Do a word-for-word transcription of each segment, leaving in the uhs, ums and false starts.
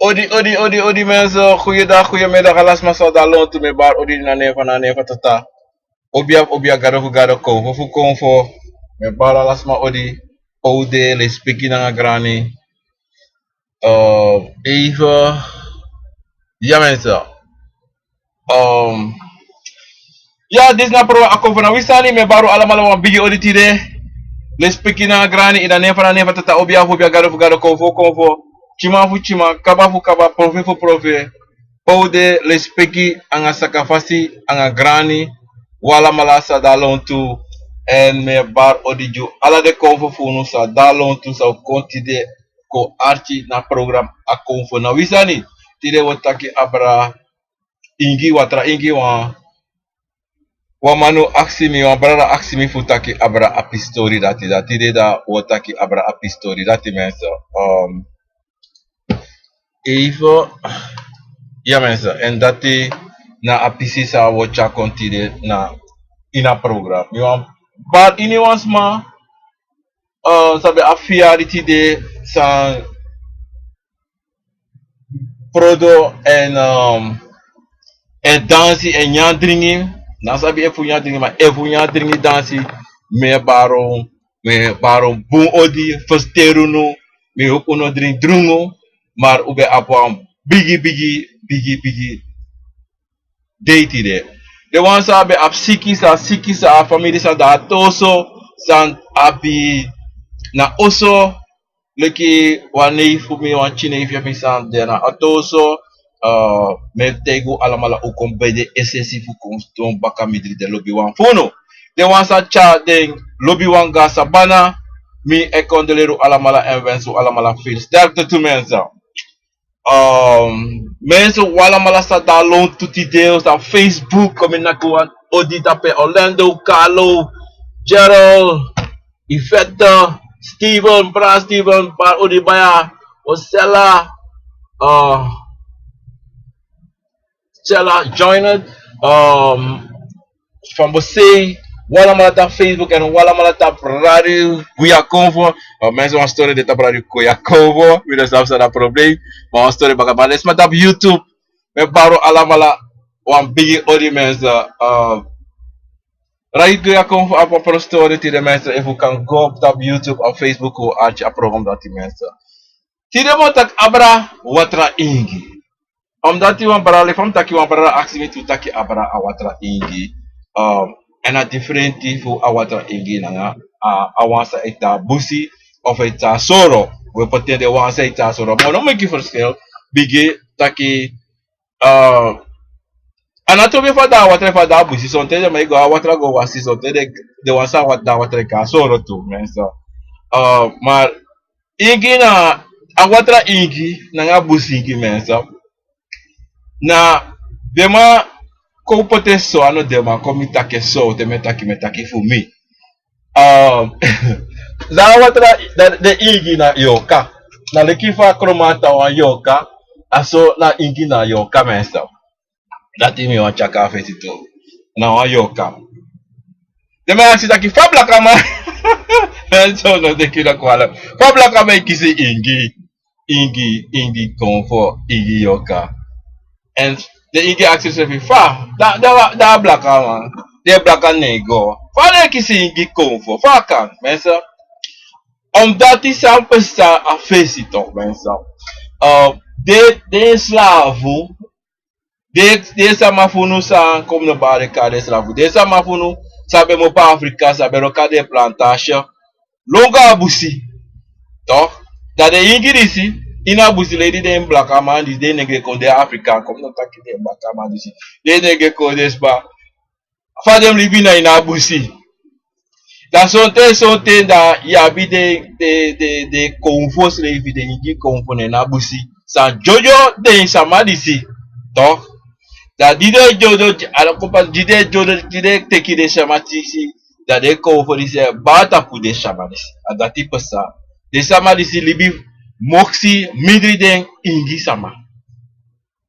Odi, odi, odi, odi mensen. Goeiedag, goeiemiddag. Alasma sa da lontu, mi e bari odi na nen fu, na nen fu Tata. Obia, obia, gado fu gado, konfo fu konfo. Mi e bari alasma odi. Ode, lespeki nanga grani. Eh, even. Ya mensen. Um, ya, disi na program Akomfo na wi sani, mi e bari un alamala wan bigi odi tide. Lespeki nanga grani, ini a nen fu, na nen fu Tata, obia fu obia, gado fu gado, konfo fu konfo. Tyiman fu tyiman, kaba fu kaba, profe fu profe. Ode, lespeki, anga sakafasi, anga grani. Un alamala sa da lontu. Èn mi e bari odi gi un ala den konfo fu unu sa da lontu, sa un kon tide kon arki na program Akomfo na wi sani. Tide un o taki abra ingi, watra ingi, wan, wan manu aksi mi, wan brada aksi mi fu taki abra a pisi tori dati, dati de da un o taki abra a pisi tori dati mensen. Um, even, ya mensen, èn dati na a pisi sa un o tyari kon tide na ini a program. Mi wan bari ini wan sma, eh, sabi abi fu yari tide san prodo èn, um, èn dansi èn nyan dringi. Na sabi efu nyan dringi, ma efu nyan dringi dansi, mi e bari un, mi e bari un bun odi, festeri unu, mi e hopi un no dringi drungu, ma un ben abi wan bigi, bigi, bigi, bigi dei tide. Den wan san ben abi siki, san siki, san a famiri san de a toso, san abi na oso, leki wan nei fu mi, wan tyin nei fu mi san de na a toso, eh, mi e taigi un alamala un kon bede es'esi fu kon sidon baka mindri den lobiwan fu unu. Den wan san tyari den lobiwan go na sabana, mi e kondoleri un alamala èn wensi un alamala firi sterkte tu mensen. Um, mensen, un alamala sa da lontu tide, un sa Facebook, kon mi naki wan odi tapu Orlando, Carlo, Gerald, Yvette, Steven, bra Steven, bari odi baya, Osella, uh, Stella, join it. Um, Fambo sei, un alamala tapu Facebook èn un alamala tapu Radio Goeie Konfo. Uh, mensen, wan story de tapu Radio Goeie Konfo. Mi no sabi san na problem. Ma wan story baka, ma den sma tapu YouTube. Mi e bari un alamala wan bigi odi mensen. Uh, Radio Goeie Konfo abi wan pro story tide mensen. Efu un kan go tapu YouTube of Facebook, un arki a program dati mensen. Tide mi o taki abra watra ingi. Omdat wan brada, leki fa mi taki, wan brada aksi mi tu taki abra a watra ingi. Um, èn a diferenti fu a watra ingi nanga a, a wan san e tan na busi of e tan na soro. We, poti den wan san e tan na soro. Ma un no meki verschil. Bigi taki, uh, a no trobi fa a de na watra, fa a de na busi. Sonten den man e go a watra go wasi, sonten den, den wan san e tan na watra e kon na soro tu, mensen. Uh, ma ingi na, a watra ingi nanga busi ingi mensen. Na den man kon poti en so, a no den man kon, mi taki en so, te mi e taki, mi e taki fu mi. Um, na a watra, na den ingi na yorka. Na leki fa a kroman tan wan yorka, a so na ingi na yorka mensen. Dati mi wani tyari kon na fesi tu. Na wan yorka. Den man e aksi taki fa blakaman. Èn so no den kiri kon ala. Fa blakaman e kisi ingi. Ingi, ingi konfo, ingi yorka. Èn den ingi aksi srefi fa. Da, da, da blakaman. Den blaka nen go. Fa den e kisi ingi konfo. Fa a kan, mensen. Omdat den san pasa a fesi toch, mensen. Uh, den, den slavu, den, den sama fu unu san kon, no, bari kari den slavu. Den sama fu unu san ben mu opo na Afrika, san ben wroko na den plantage. Lon go na busi. Toch? Dan den ingi disi, ini a busi, leki den blakaman disi, den nengre kon, den Afrika, kon, no, taki den blakaman disi. Den nengre kon, den sma. Fa den libi na ini a busi. Dan sonten, sonten, dan yu abi den, den, den, den konfo srefi, den ingi konfo na ini a busi. San dyodyo den sama disi. Toch? Dan di den dyodyo, ala kon pasa, di den dyodyo, di den teki den sama disi, dan den konfo disi e bari tapu den sama disi. A dati pasa. Den sama disi libi moksi mindri den ingi sama.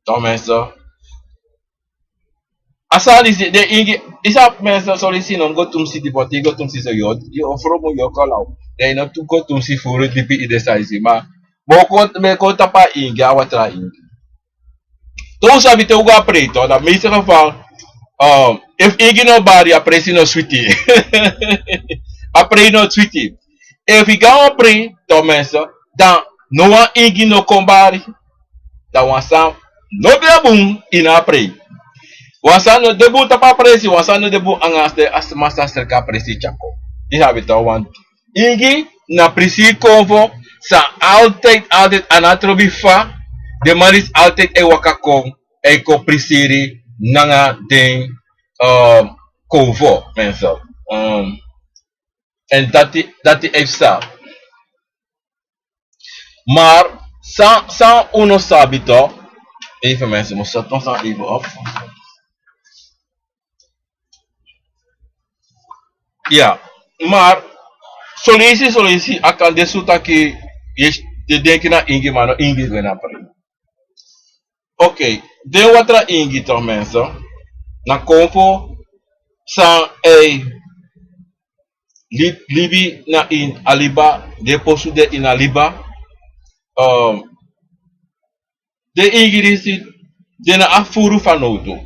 Toch, mensen. A sani disi, den ingi, i sabi, mensen, sori, i si, no mu go tumsi dipi, want i go tumsi so, yu o, yu o fromu, yu o kon law. Den, i no tu go tumsi furu dipi ini den sani disi, ma Bo kon, mi kon tapu a ingi, a watra ingi. Te un sabi te un go a prei, toch, dan meeste geval, ehm, efu ingi no bari, a presi no switi. A prei no switi. Efu i go a wan prei, toch mensen, dan no wan ingi no kon bari. Dan wan sani no de bun ini a prei. Wan sani no de bun tapu a presi, wan sani no de bun anga a sma san serka a presi tyari kon. I sabi toch, want ingi na presi konfo san altijd, altijd a no trobi fa den man disi altijd e waka kon, e kon prisiri nanga den, ehm, konfo, mensen. Ehm, en dati, dati e psa. Maar san, san un no sabi toch. Even mensen, mi o seti wan sani even op. Ya, maar son leisi, son leisi a kan de so taki yu e denki na ingi, ma no ingi gwe na prei. Oké, den watra ingi toch, mensen. Na konfo san e li-, libi na ini a liba, den posu de ini a liba. Ehm, den ingi disi, den no abi furu fanowdu.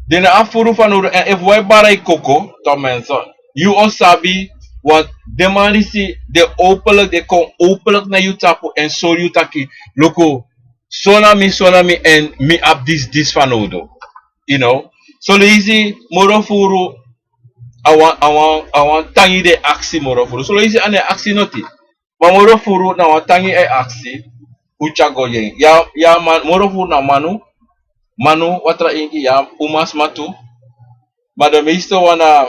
Den no abi furu fanowdu, en efu wi e bari koko, toch mensen, yu o sabi, want den man disi, den openlijk, den kon openlijk na yu tapu en sori yu taki, luku, so na mi, so na mi, en mi abi disi, disi fanowdu. You know? Son leisi moro furu a wan, a wan, a wan tangi den e aksi moro furu. Son leisi a no e aksi noti. Ma moro furu na wan tangi e aksi fu tyari go gi en. Ya, ya man, moro furu na manu, manu, watra ingi, ya, umasma tu. Ma den meeste wan na,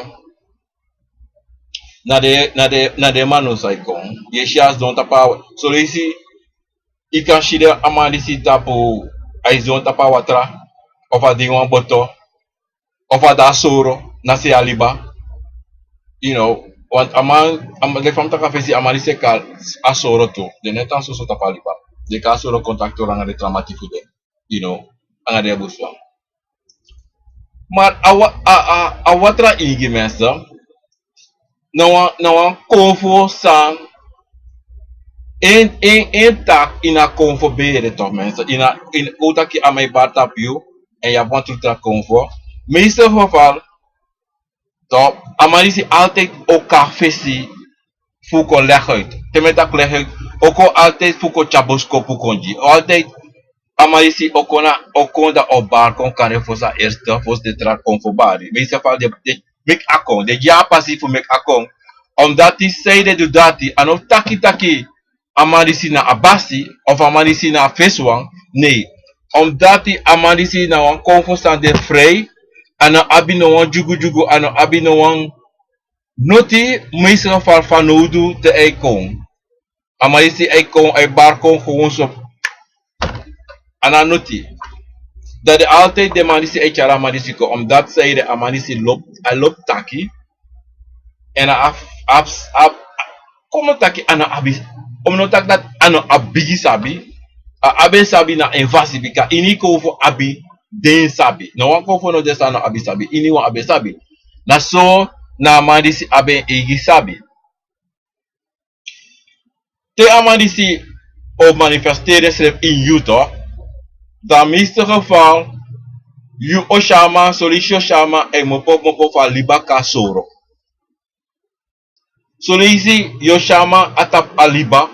na den, na den, na den manu san e kon. Yu e si a sidon tapu a, son leisi i kan si den a man disi tapu, a e sidon tapu a watra, of a de ini wan boto, of a de a soro, na sei a liba. You know, want a man, a man, leki fa mi taki a fesi, a man disi e kon a soro tu. Den no e tan soso tapu a liba. Den kon a soro kon taki tori anga den tra mati fu den. You know, anga den busi. Maar a wa-, a, a, a watra ingi, mensen, na wan, na wan konfo san en, en, en taki ini a konfo bere toch, mensen. Ini a, ini, un taki a man e bari tapu yu, en yu abi wan tra konfo. Meeste geval, toch, a man disi altijd o kon a fesi fu kon leg uit. Te mi e taki leg uit, o kon altijd fu kon tyari boskopu kon gi. Altijd a man disi o kon na, o kon dan o bari kon kande fosi a eerste, fosi den tra konfo bari. Meeste geval den, den meki a kon, den gi a pasi fu meki a kon. Omdat san ede du dati, a no taki taki a man disi na a basi, of a man disi na a fesi wan, nee. Omdat a man disi na wan konfo san de vrij, a no abi no wan dyugudyugu, a no abi no wan noti, meeste geval fanowdu te a e kon. A man disi a e kon, a e bari kon gewoon so. A no abi noti. Dati altijd den man disi e tyari a man disi kon, omdat san ede a man disi lobi, a lobi taki. En a abi, abi, abi, kon mi taki a no abi, kon mi no taki dati a no abi bigi sabi. A abi en sabi na en fasi, bika ini konfo abi den sabi. No wan konfo no de san no abi sabi, ini wan abi sabi. Na so na a man disi abi en eigi sabi. Te a man disi o manifesteri ensrefi ini yu toch, dan meeste geval yu o si a man, son leisi yu o si a man e kmopo kmopo fu a liba kon a soro. Son leisi yu o si a man a tapu a liba,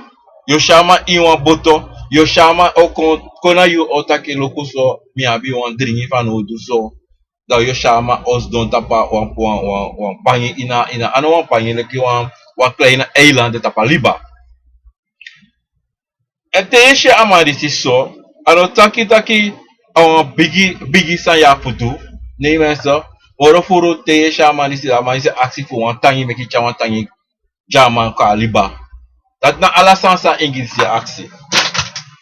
yu o si a man ini wan boto, yu o si a man o kon, kon na yu o taki luku so, mi abi wan dringi fanowdu so. Dan yu o si a man o sidon tapu a wan, wan, wan, wan bangi ini a, ini a, a no wan bangi, leki wan, wan kleine eiland de tapu a liba. En te yu e si a man disi so, a no taki taki a wan bigi, bigi sani yu abi fu du. Nee mensen, moro furu te yu e si a man disi, a man disi e aksi fu wan tangi, meki yu tyari wan tangi gi a man kon a liba. Dati na ala sani san ingi disi e aksi.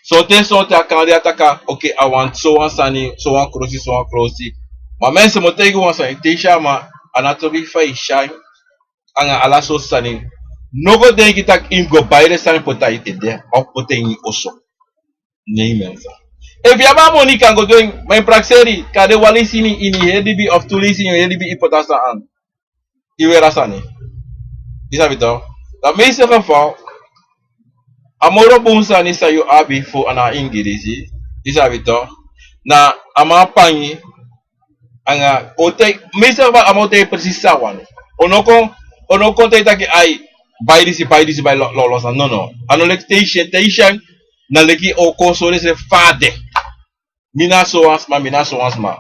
Sonten, sonten a kan de a taki, oké, a wani so wan sani, so wan krosi, so wan krosi. Ma mensen, mi o taigi wan sani, te yu e si a man, a no trobi fa yu e shine anga ala sortu sani. No go denki taki yu mus go bai den sani poti na yu ede of poti na yu oso. Nee mensen. Efu yu abi a moni yu kan go du en, ma yu prakseri, kande wan leisi ini yu heri libi of tu leisi ini yu heri libi yu poti a sani. Yu weri a sani. Yu sabi toch. Dan meeste geval, A moro bun sani san yu abi fu a na a ingirisi, yu sabi to, na a man pangi anga o tei, mi sabi a man o tei precies san a wani. O no kon, o no kon tei taki ai, bai disi, bai disi, bai lo, lo, lo san, no, no. A no leki tei syen, tei syen, na leki o kon sori srefi fa a de. Mi na so wan sma, mi na so wan sma.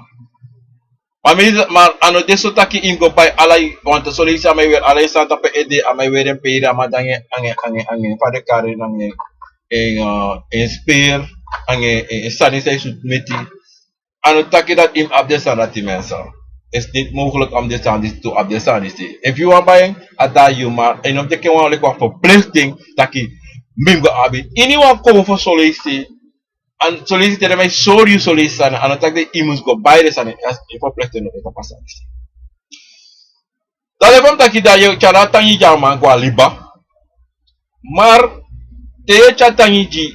Ma mi, ma a no de so taki yu mus go bai ala yu, want soleisi a man e weri ala yu sani tapu en ede, a man e weri en peiri, a man de anga en, anga en, anga en, anga en, fa den e kari en, anga en, en, eh, en speer, anga en, en, en sani san e sutu meti. A no taki dati yu mus abi den sani dati, mensen. Is niet mogelijk om den sani disi tu abi den sani disi. Efu yu wani bai en, a de na yu, ma yu no mus teki en wan leki wan verplichting taki mi mus go abi. Iniwan kon fu soleisi, a no soleisi te den man e sori yu soleisi sani, a no taki yu mus go bai den sani, a, yu verplichting no de tapu a sani disi. Dan leki fa mi taki, dan yu e tyari a tangi gi a man go a liba. Maar te yu e tyari tangi gi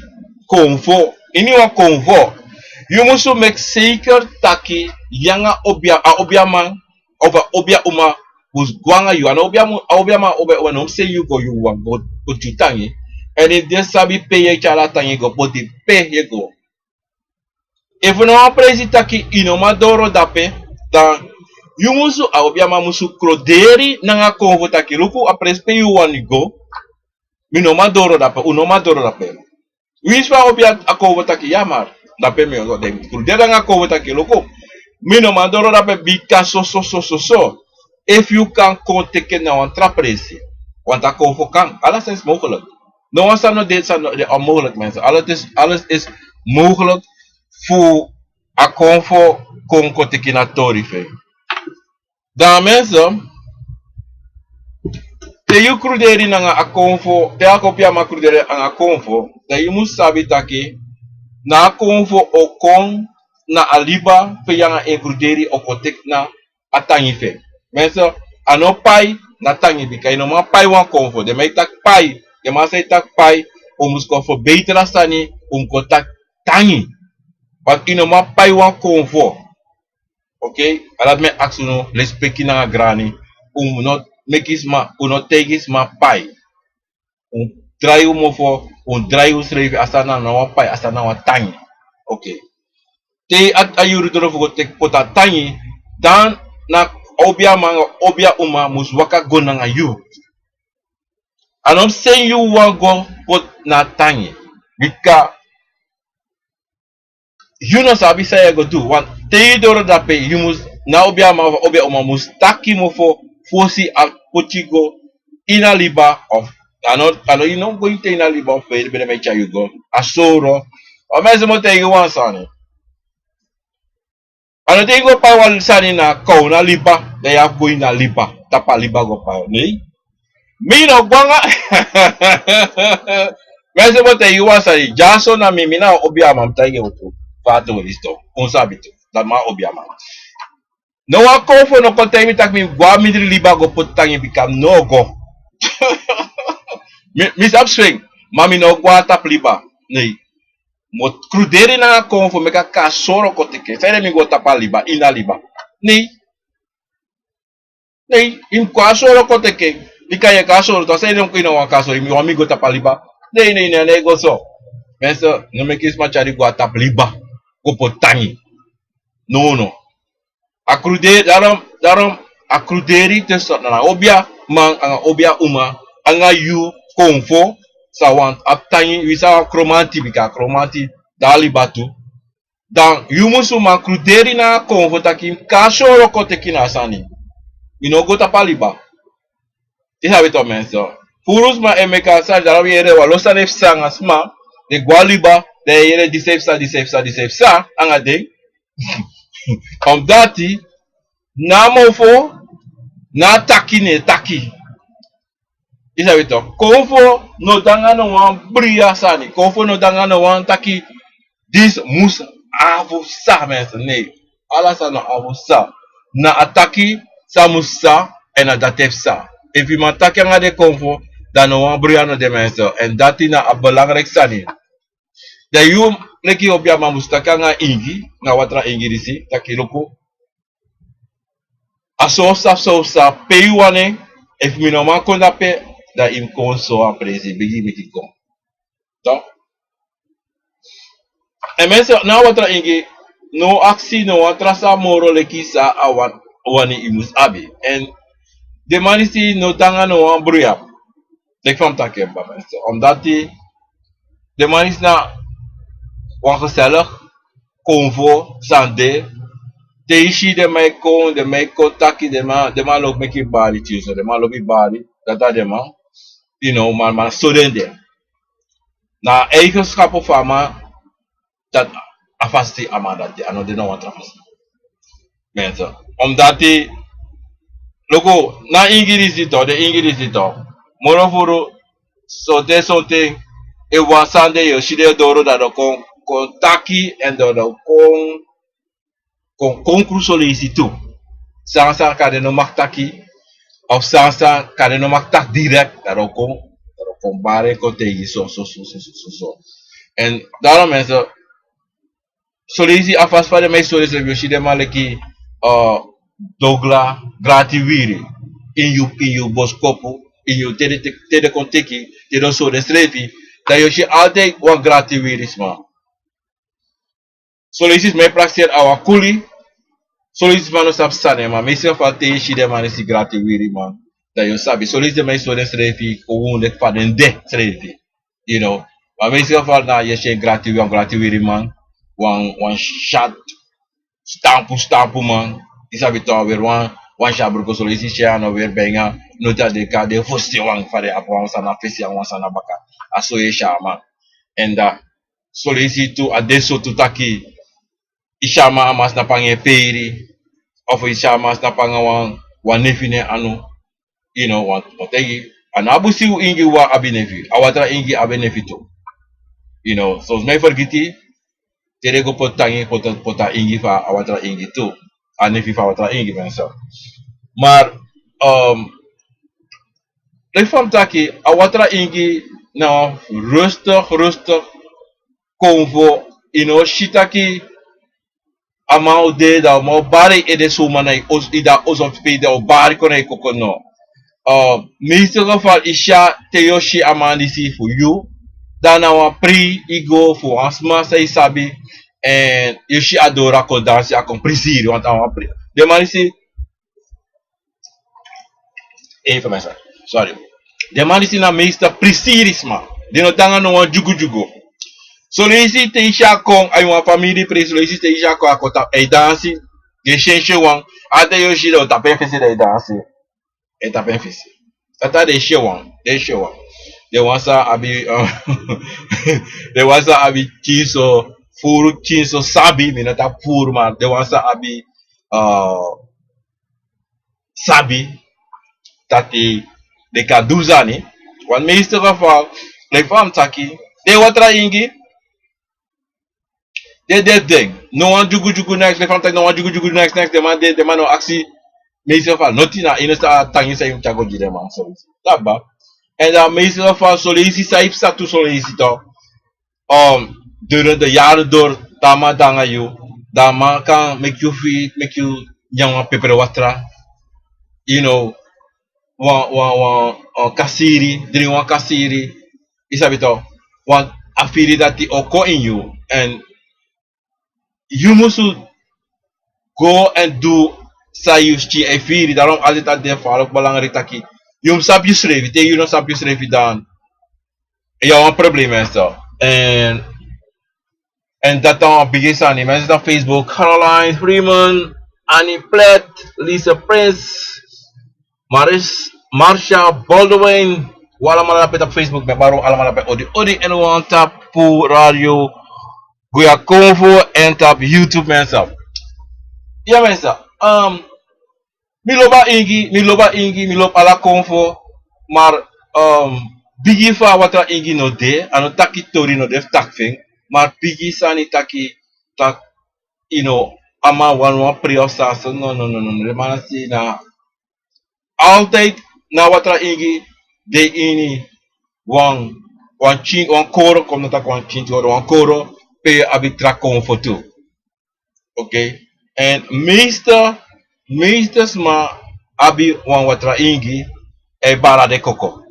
konfo, iniwan konfo, yu musu meki zeker taki yu anga obia, a obiaman of a obia uma mus go anga yu. A no obia mu, a obiaman, obia uma no mus seni yu go, yu wan go poti yu tangi. Èn yu de sabi pe yu e tyari a tangi go poti, pe yu e go. Efu na wan presi taki yu no man doro dape, dan yu musu, a obiaman musu kroderi nanga konfo taki luku, a presi pe yu wani go, mi no man doro dape, un no man doro dape. Winsi fa a obia, a konfo taki ya, maar dape mi o go, den kroderi nanga konfo taki luku, mi no man doro dape bika so, so, so, so, so. Efu yu kan kon teki en na wan tra presi. Want a konfo kan, alles is mogelijk. No wan sani no de, sani no de onmogelijk, mensen. Alles is, alles is mogelijk fu a konfo kon, kon teki na tori fu en. Dan mensen, te yu kroderi nanga a konfo, te a obiaman kroderi nanga konfo, dan yu musu sabi taki na a konfo o kon na a liba pe yu anga en kroderi o kon teki na a tangi fu en. Mensen, a no pai na tangi, bika yu no man pai wan konfo. Den man e taki pai, den man san e taki pai, un mus kon verbeter a sani, un mus kon taki tangi. Want yu no man pai wan konfo. Oké, a dati mi e aksi unu, lespeki nanga grani. Un no meki sma, un no taigi sma pai. Un drai un mofo, un drai unsrefi, a sani na wan pai, a sani na wan tangi. Oké. Te a, a yuru doro fu go teki poti a tangi, dan na obiaman, obia uma mus waka go nanga yu. A no mus seni yu wan go poti na tangi. Bika yu no sabi san yu e go du. Want te yu doro dape, yu mus, na obiaman of obia uma mus taki mofo fosi a poti yu go ini a liba of, a no, a no, yu no go ini a liba of pe den man e tyari yu go. A soro. A mi e si, mi o taigi yu wan sani. A no te yu go pai wan sani na kon na liba, dan yu abi go ini a liba, tapu a liba go pai. Nei. Mi no go anga. Mi e si, mi o taigi yu wan sani, dyaso na mi, mi na obiaman, mi taigi yu tu. Fa a tori e sto, un sabi tu. Dati mi a obiaman. No wan konfo no kon taigi mi taki mi go a mindri liba go poti tangi, bika mi no go. Mi, mi sabi swing, ma mi no go a tapu liba. Nei. Mi o kroderi nanga konfo meki a kon a soro kon teki en. Sanede mi go tapu a liba, ini a liba? Nei. Nei, yu mus kon a soro kon teki en. Bika yu e kon a soro, toch, sanede mi kon ini wan kon a soro, yu wani mi go tapu a liba? Nei, nei, nei, a no e go so. Mensen, no meki sma tyari yu go a tapu liba go poti tangi. No, no. A kroderi, daarom, daarom, a kroderi te so na obiaman anga obia uma, anga yu konfo, san wani abi tangi, wi sa wan kromanti, bika kromanti de a liba tu. Dan yu musu man kroderi nanga konfo taki mi kon a soro kon teki na a sani. Mi no go tapu a liba. Yu sabi toch, mensen. Furu sma e meki a sani, daarom yu e yere wan lo sani e psa anga sma, den go a liba, dan yu e yere disi e psa, disi e psa, disi e psa anga den. Omdati na a mofo, na a taki ne e taki. Yu sabi toch, konfo no de anga no wan briya sani, konfo no de anga no wan taki disi mus abi fu psa, mensen, nei. Ala sani no abi fu psa. Na a taki san mus psa, èn na dati e psa. Efu yu man taki anga den konfo, dan no wan briya no de, mensen. Èn dati na a belangrijk sani. Dan yu, leki obiaman, mus taki anga ingi, na wan tra ingi disi, taki luku, a so psa, so psa, pe yu wani en, efu mi no man kon dape, dan yu mus kon so a presi, begi meki kon. Toch? En mensen, na watra ingi, no aksi, no watra sa moro leki sa a wan, wani i mus abi. En de man disi no danga no wan bruya. Dek fan taki en ba mensen. Omdat die, de man is na wan gezellig, konvo, sande. Te isi de man kon, de man kon taki, de man, de man lok meki bari tjinso, de man lobi bari, data de man. You know, man, man, so den de. Na eigenschap fu a man, dat a fasi a man dati, a no de na wan tra fasi. Mensen, omdat die, luku, na ingi disi toch, de ingi disi toch. Moro furu, so te so te, e wan sande yo, si de doro dat o kon, kon taki, en dat o kon, kon konkru so leisi tu. San san kande no mag taki, of san san kande no mag taki direct, dat o kon, dat o kon bari kon tegen so, so, so, so, so, so, so. En daarom mensen, so leisi a fasi fa den man e sori srefi, yu si den man leki, uh, dogla, grati wiri. In yu, in yu boskopu, in yu te den, te den kon teki, te den sori srefi. Dan yu si altijd wan grati wiri sma. So leisi sma e prakseri a wan kuli. So leisi sma no sabi sani, ma meestal fa te yu si den man e si grati wiri man. Dan yu sabi. So leisi den man e sori srefi, kon wun leki fa den de srefi. You know. Ma meestal fa na yu si en grati, wan grati wiri man. Wan, wan shat. Stampu, stampu man. Yu sabi toch weer wan, wan shabruko so leisi si a no weer benga. No te a de ka de fosi wan fa den abi wan sani na fesi, wan sani na baka. A so yu si a man. En dan, so leisi tu a de so tu taki, i si a man a man snapu anga en peri, of i si a man snapu anga wan, wan nefi na en anu, you know, wan, wan tegi. A no abi si wan ingi wan abi nefi, a watra ingi abi nefi tu. You know, so mi fergiti, te den go poti tangi, poti, poti a ingi fu a watra ingi tu. A nefi fu a watra ingi, mensen. Maar, um, leki fa mi taki, a watra ingi na rustig, rustig, konvo, yu no si taki a man o de, dan a man o bari ede suma na yu oso, yu dan oso pe yu de o bari kon na yu koko no. Uh, meeste geval yu si a, te yu o si a man disi fu yu, dan na wan pri yu go fu wan sma san yu sabi, en yu si a doro a kon dansi, a kon prisiri, want a wan pri. Den man disi, even mensen, sorry. Den man disi na meeste prisiri sma. Den no de anga no wan dyugudyugu. So leisi te yu si a kon, a yu wan famiri pri, so leisi te yu si a kon, a kon tapu, e dansi, den syensi wan, a te yu o si den o tapu en fesi den e dansi. E tapu en fesi. Dati a den syensi wan, den syensi wan. Den wan san abi, uh, den wan san abi tjinso, furu tjinso sabi, mi no taki furu, ma den wan san abi, uh, sabi, taki den kan du sani. Want meeste geval, leki fa mi taki, den watra ingi, den de den. No wan dyugudyugu neks, leki fa mi taki, no wan dyugudyugu neks, neks, den man de, den man no aksi, meeste geval, noti na ini san tangi san yu mus tyari go gi den man, so. Dati ba. En dan meeste geval, so leisi san yu psa tu, so leisi toch. Um, durende de yari doro, dan a man de anga yu, dan a man kan meki yu firi, meki yu nyan wan pepere watra, you know, wan, wan, wan, wan kasiri, dringi wan kasiri, yu sabi toch, want a firi dati o kon ini yu, en yu musu go en du san yu skin e firi, daarom altijd a de fu yu belangrijk taki yu mus sabi yusrefi, te yu no sabi yusrefi dan yu abi wan problem en so. En, en dati na wan bigi sani. Mensen na Facebook, Caroline Freeman, Annie Plet, Lisa Prince, Maris, Marsha Baldwin, un alamala na pe tapu Facebook, mi e bari un alamala pe odi odi, en un tapu radio Guya Konfo en tapu YouTube, mensen. Ya mensen, um, mi lobi a ingi, mi lobi a ingi, mi lobi ala konfo, maar, um, bigi fu a watra ingi no de, a no taki tori no de fu taki fu en, maar bigi sani taki, taki, you know, a man wani wan pri of san so, no, no, no, no, no, den man si na altijd na watra ingi de ini wan, wan tyin, wan koro, kon mi taki wan tyin, wan koro, pe yu abi tra konfo tu. Oké. En meeste, meeste sma abi wan watra ingi, e bari den koko.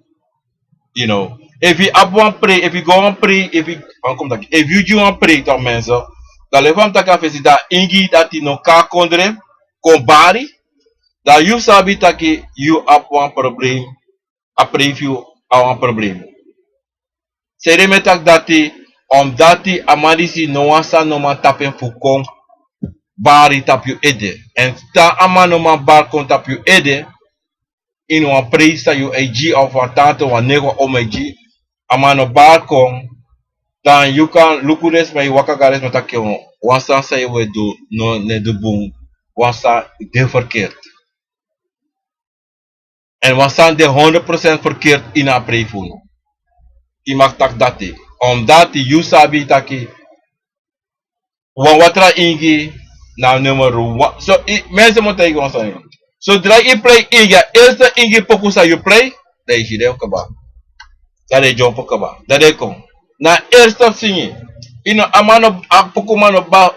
You know. Efu yu abi wan prei, efu yu go wan prei, efu yu, wan kon mi taki, efu yu gi wan prei, toch mensen, dan leki fa mi taki a fesi, dan a ingi dati no kon a kondre kon bari, dan yu sabi taki yu abi wan probleem, a prei fu yu abi wan probleem. Sede mi e taki dati, omdat a man disi no wan sani no man tapu en fu kon bari tapu yu ede. En te a man no man bari kon tapu yu ede, ini wan prei san yu e gi of wan tante, wan neef, wan oom e gi, a man no bari kon, dan yu kan luku den sma, yu waka go na den sma taki, wan sani san yu e du no e du bun, wan sani de verkeerd. En wan sani de honderd procent verkeerd ini a prei fu unu. Yu mag taki dati. Omdat yu sabi taki wan watra ingi na nummer wan. So, mensen mu taigi wan sani. Sodra yu prei ingi, a eerste ingi poku san yu prei, dan yu gi den kaba. Dan den dyompo kaba. Dan den kon. Na eerste singi. Yu no, a man no, a pokuman no ba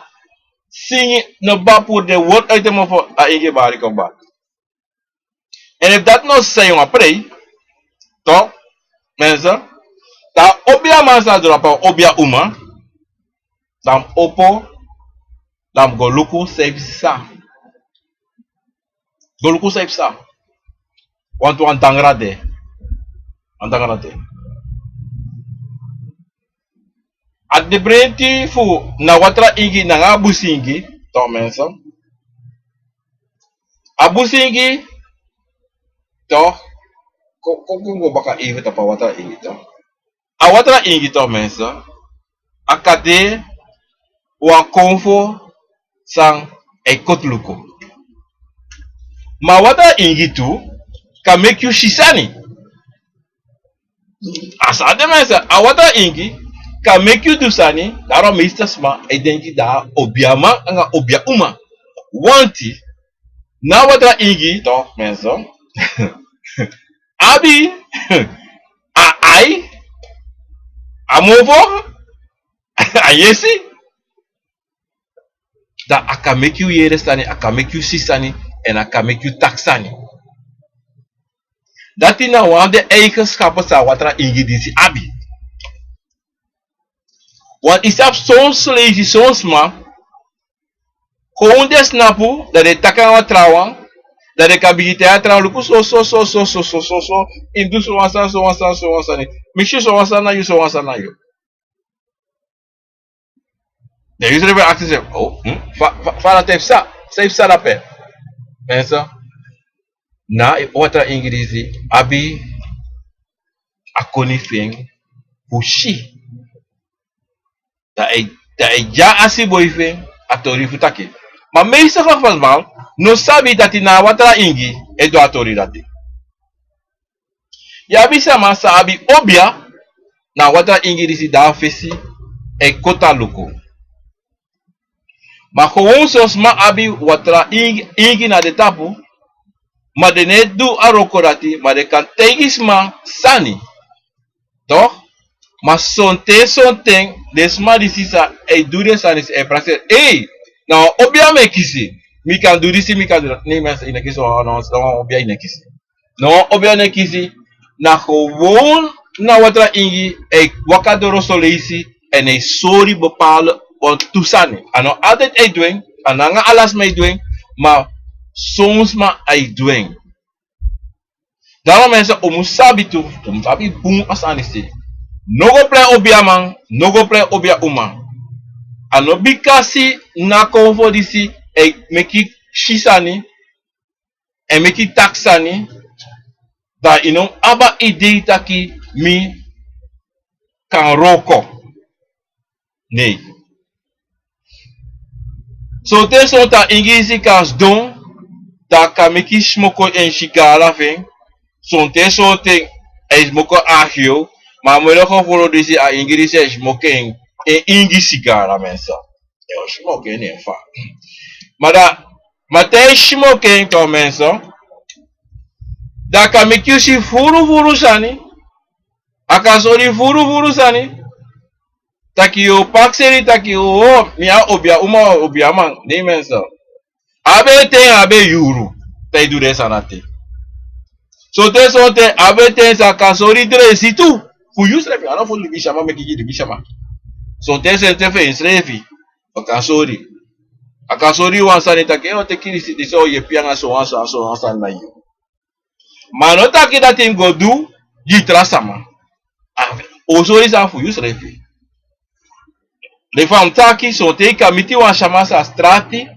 singi, no ba puru den word uit en mond fu a ingi bari kaba. En efu dati no sani yu a prei, toch, mensen, dan a obiaman sa dropa, obia uma, dan mi opo, dan mi go luku san yu psa. Go luku san yu psa. Want wan dangra de. Wan dangra de. A dibrenti fu na watra ingi nanga a busi ingi, toch mensen. A busi ingi, toch, kon, kon, kon go baka even tapu a watra ingi, toch. A watra ingi, toch mensen, a kan de wan konfo san e koti luku. Ma a watra ingi tu kan meki yu si sani. A san de mensen, a watra ingi kan meki yu du sani, daarom meeste sma e denki dan a obiaman anga obia uma. Want na a watra ingi, toch mensen, abi a ai, a mofo, a yesi. Dan a kan meki yu yere sani, a kan meki yu si sani, en a kan meki yu taki sani. Dati na wan fu den eigenschappen san a watra ingi disi abi. Want yu sabi soms leisi, soms sma, kon den snapu, dan den taki nanga wan trawan, dan den kan bigin taigi a trawan, luku so, so, so, yu du so wan sani, so wan sani, so wan sani. Mi si so wan sani na yu, so wan sani na yu. Dan yu srefi e aksi srefi, oh, hmm? Fa, fa, fa dati e psa, san e psa dape? Mensen, na a watra ingi disi abi a koni fu en fu si. Dan a e, dan a e gi a asiboi fu en a tori fu taki. Ma meeste geval no sabi dati na a watra ingi e du a tori dati. Yu abi sama san abi obia, na watra ingi disi de na fesi e koti a luku. Ma gewoon son sma abi watra ingi, ingi na den tapu, ma den no e du a wroko dati, ma den kan taigi sma sani. Toch? Ma sonten, sonten, den sma disi san e du den sani disi e prakseri. Ei, na wan obia mi e kisi. Mi kan du disi, mi kan du dati. Nee mensen, yu no e kisi wan, wan, wan obia, yu no e kisi. No, obia no e kisi, na gewoon na watra ingi, a e waka doro son leisi, en a e sori bepaalde wantu sani. A no altijd a e du en, a no nanga ala sma a e du en, ma son sma a e du en. Daarom mensen, un mus sabi tu, un mus sabi bun a sani disi. No go prei obiaman, no go prei obia uma. A no bikasi na konfo disi e meki yu si sani, e meki yu taki sani, dan yu no mus abi a idei taki mi kan wroko. Nee. Sonten, sonten a ingi disi kan sidon, dan a kan meki yu smoko en sigara fu en. Sonten, sonten a e smoko agio, ma a moro gevoel disi, a ingi disi e smoko en, en ingi sigara, mensen. E o smoko en, en fa. Ma dan, ma te a e smoko en, toch mensen, dan a kan meki yu si furu furu sani. A kan sori furu furu sani. Taki yu o prakseri taki, oh, mi a obia uma, obiaman. Nee mensen. A abi ten, a abi yuru, te yu du den sani dati. Sonten, sonten a abi ten san a kan sori dresi tu. fu yusrefi, a no fu libisma meki gi libisma. Sonten senten fu ensrefi a kan sori. A kan sori wan sani taki, eh, o teki disi, disi o yepi anga sowan sowan sowan sani na yu. Ma a no taki dati yu mus go du gi tra sama. A o sori san fu yusrefi. Leki fa mi taki, sonten yu kan miti wan sama sa strati,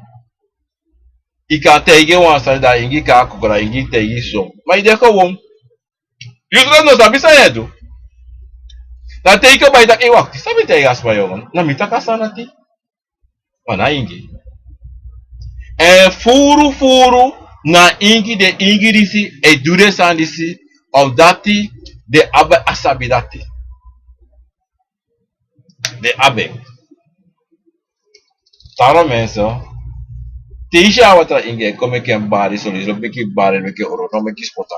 yu kan taigi en wan sani, da a ingi kan koko, da a ingi taigi so. Ma yu de kon won. Yusrefi no sabi san yu e du. Da te yu kon bai taki, eh, wakti, san mi taigi a sma, yu man, na mi taki a sani dati. Ma na ingi. Èn furu furu na ingi, den ingi disi e du den sani disi, omdati den abi a sabi dati. Den abi en. Daarom mensen, te yu si a watra ingi e kon, meki en bari, so yu no meki bari, meki oro, no meki spota.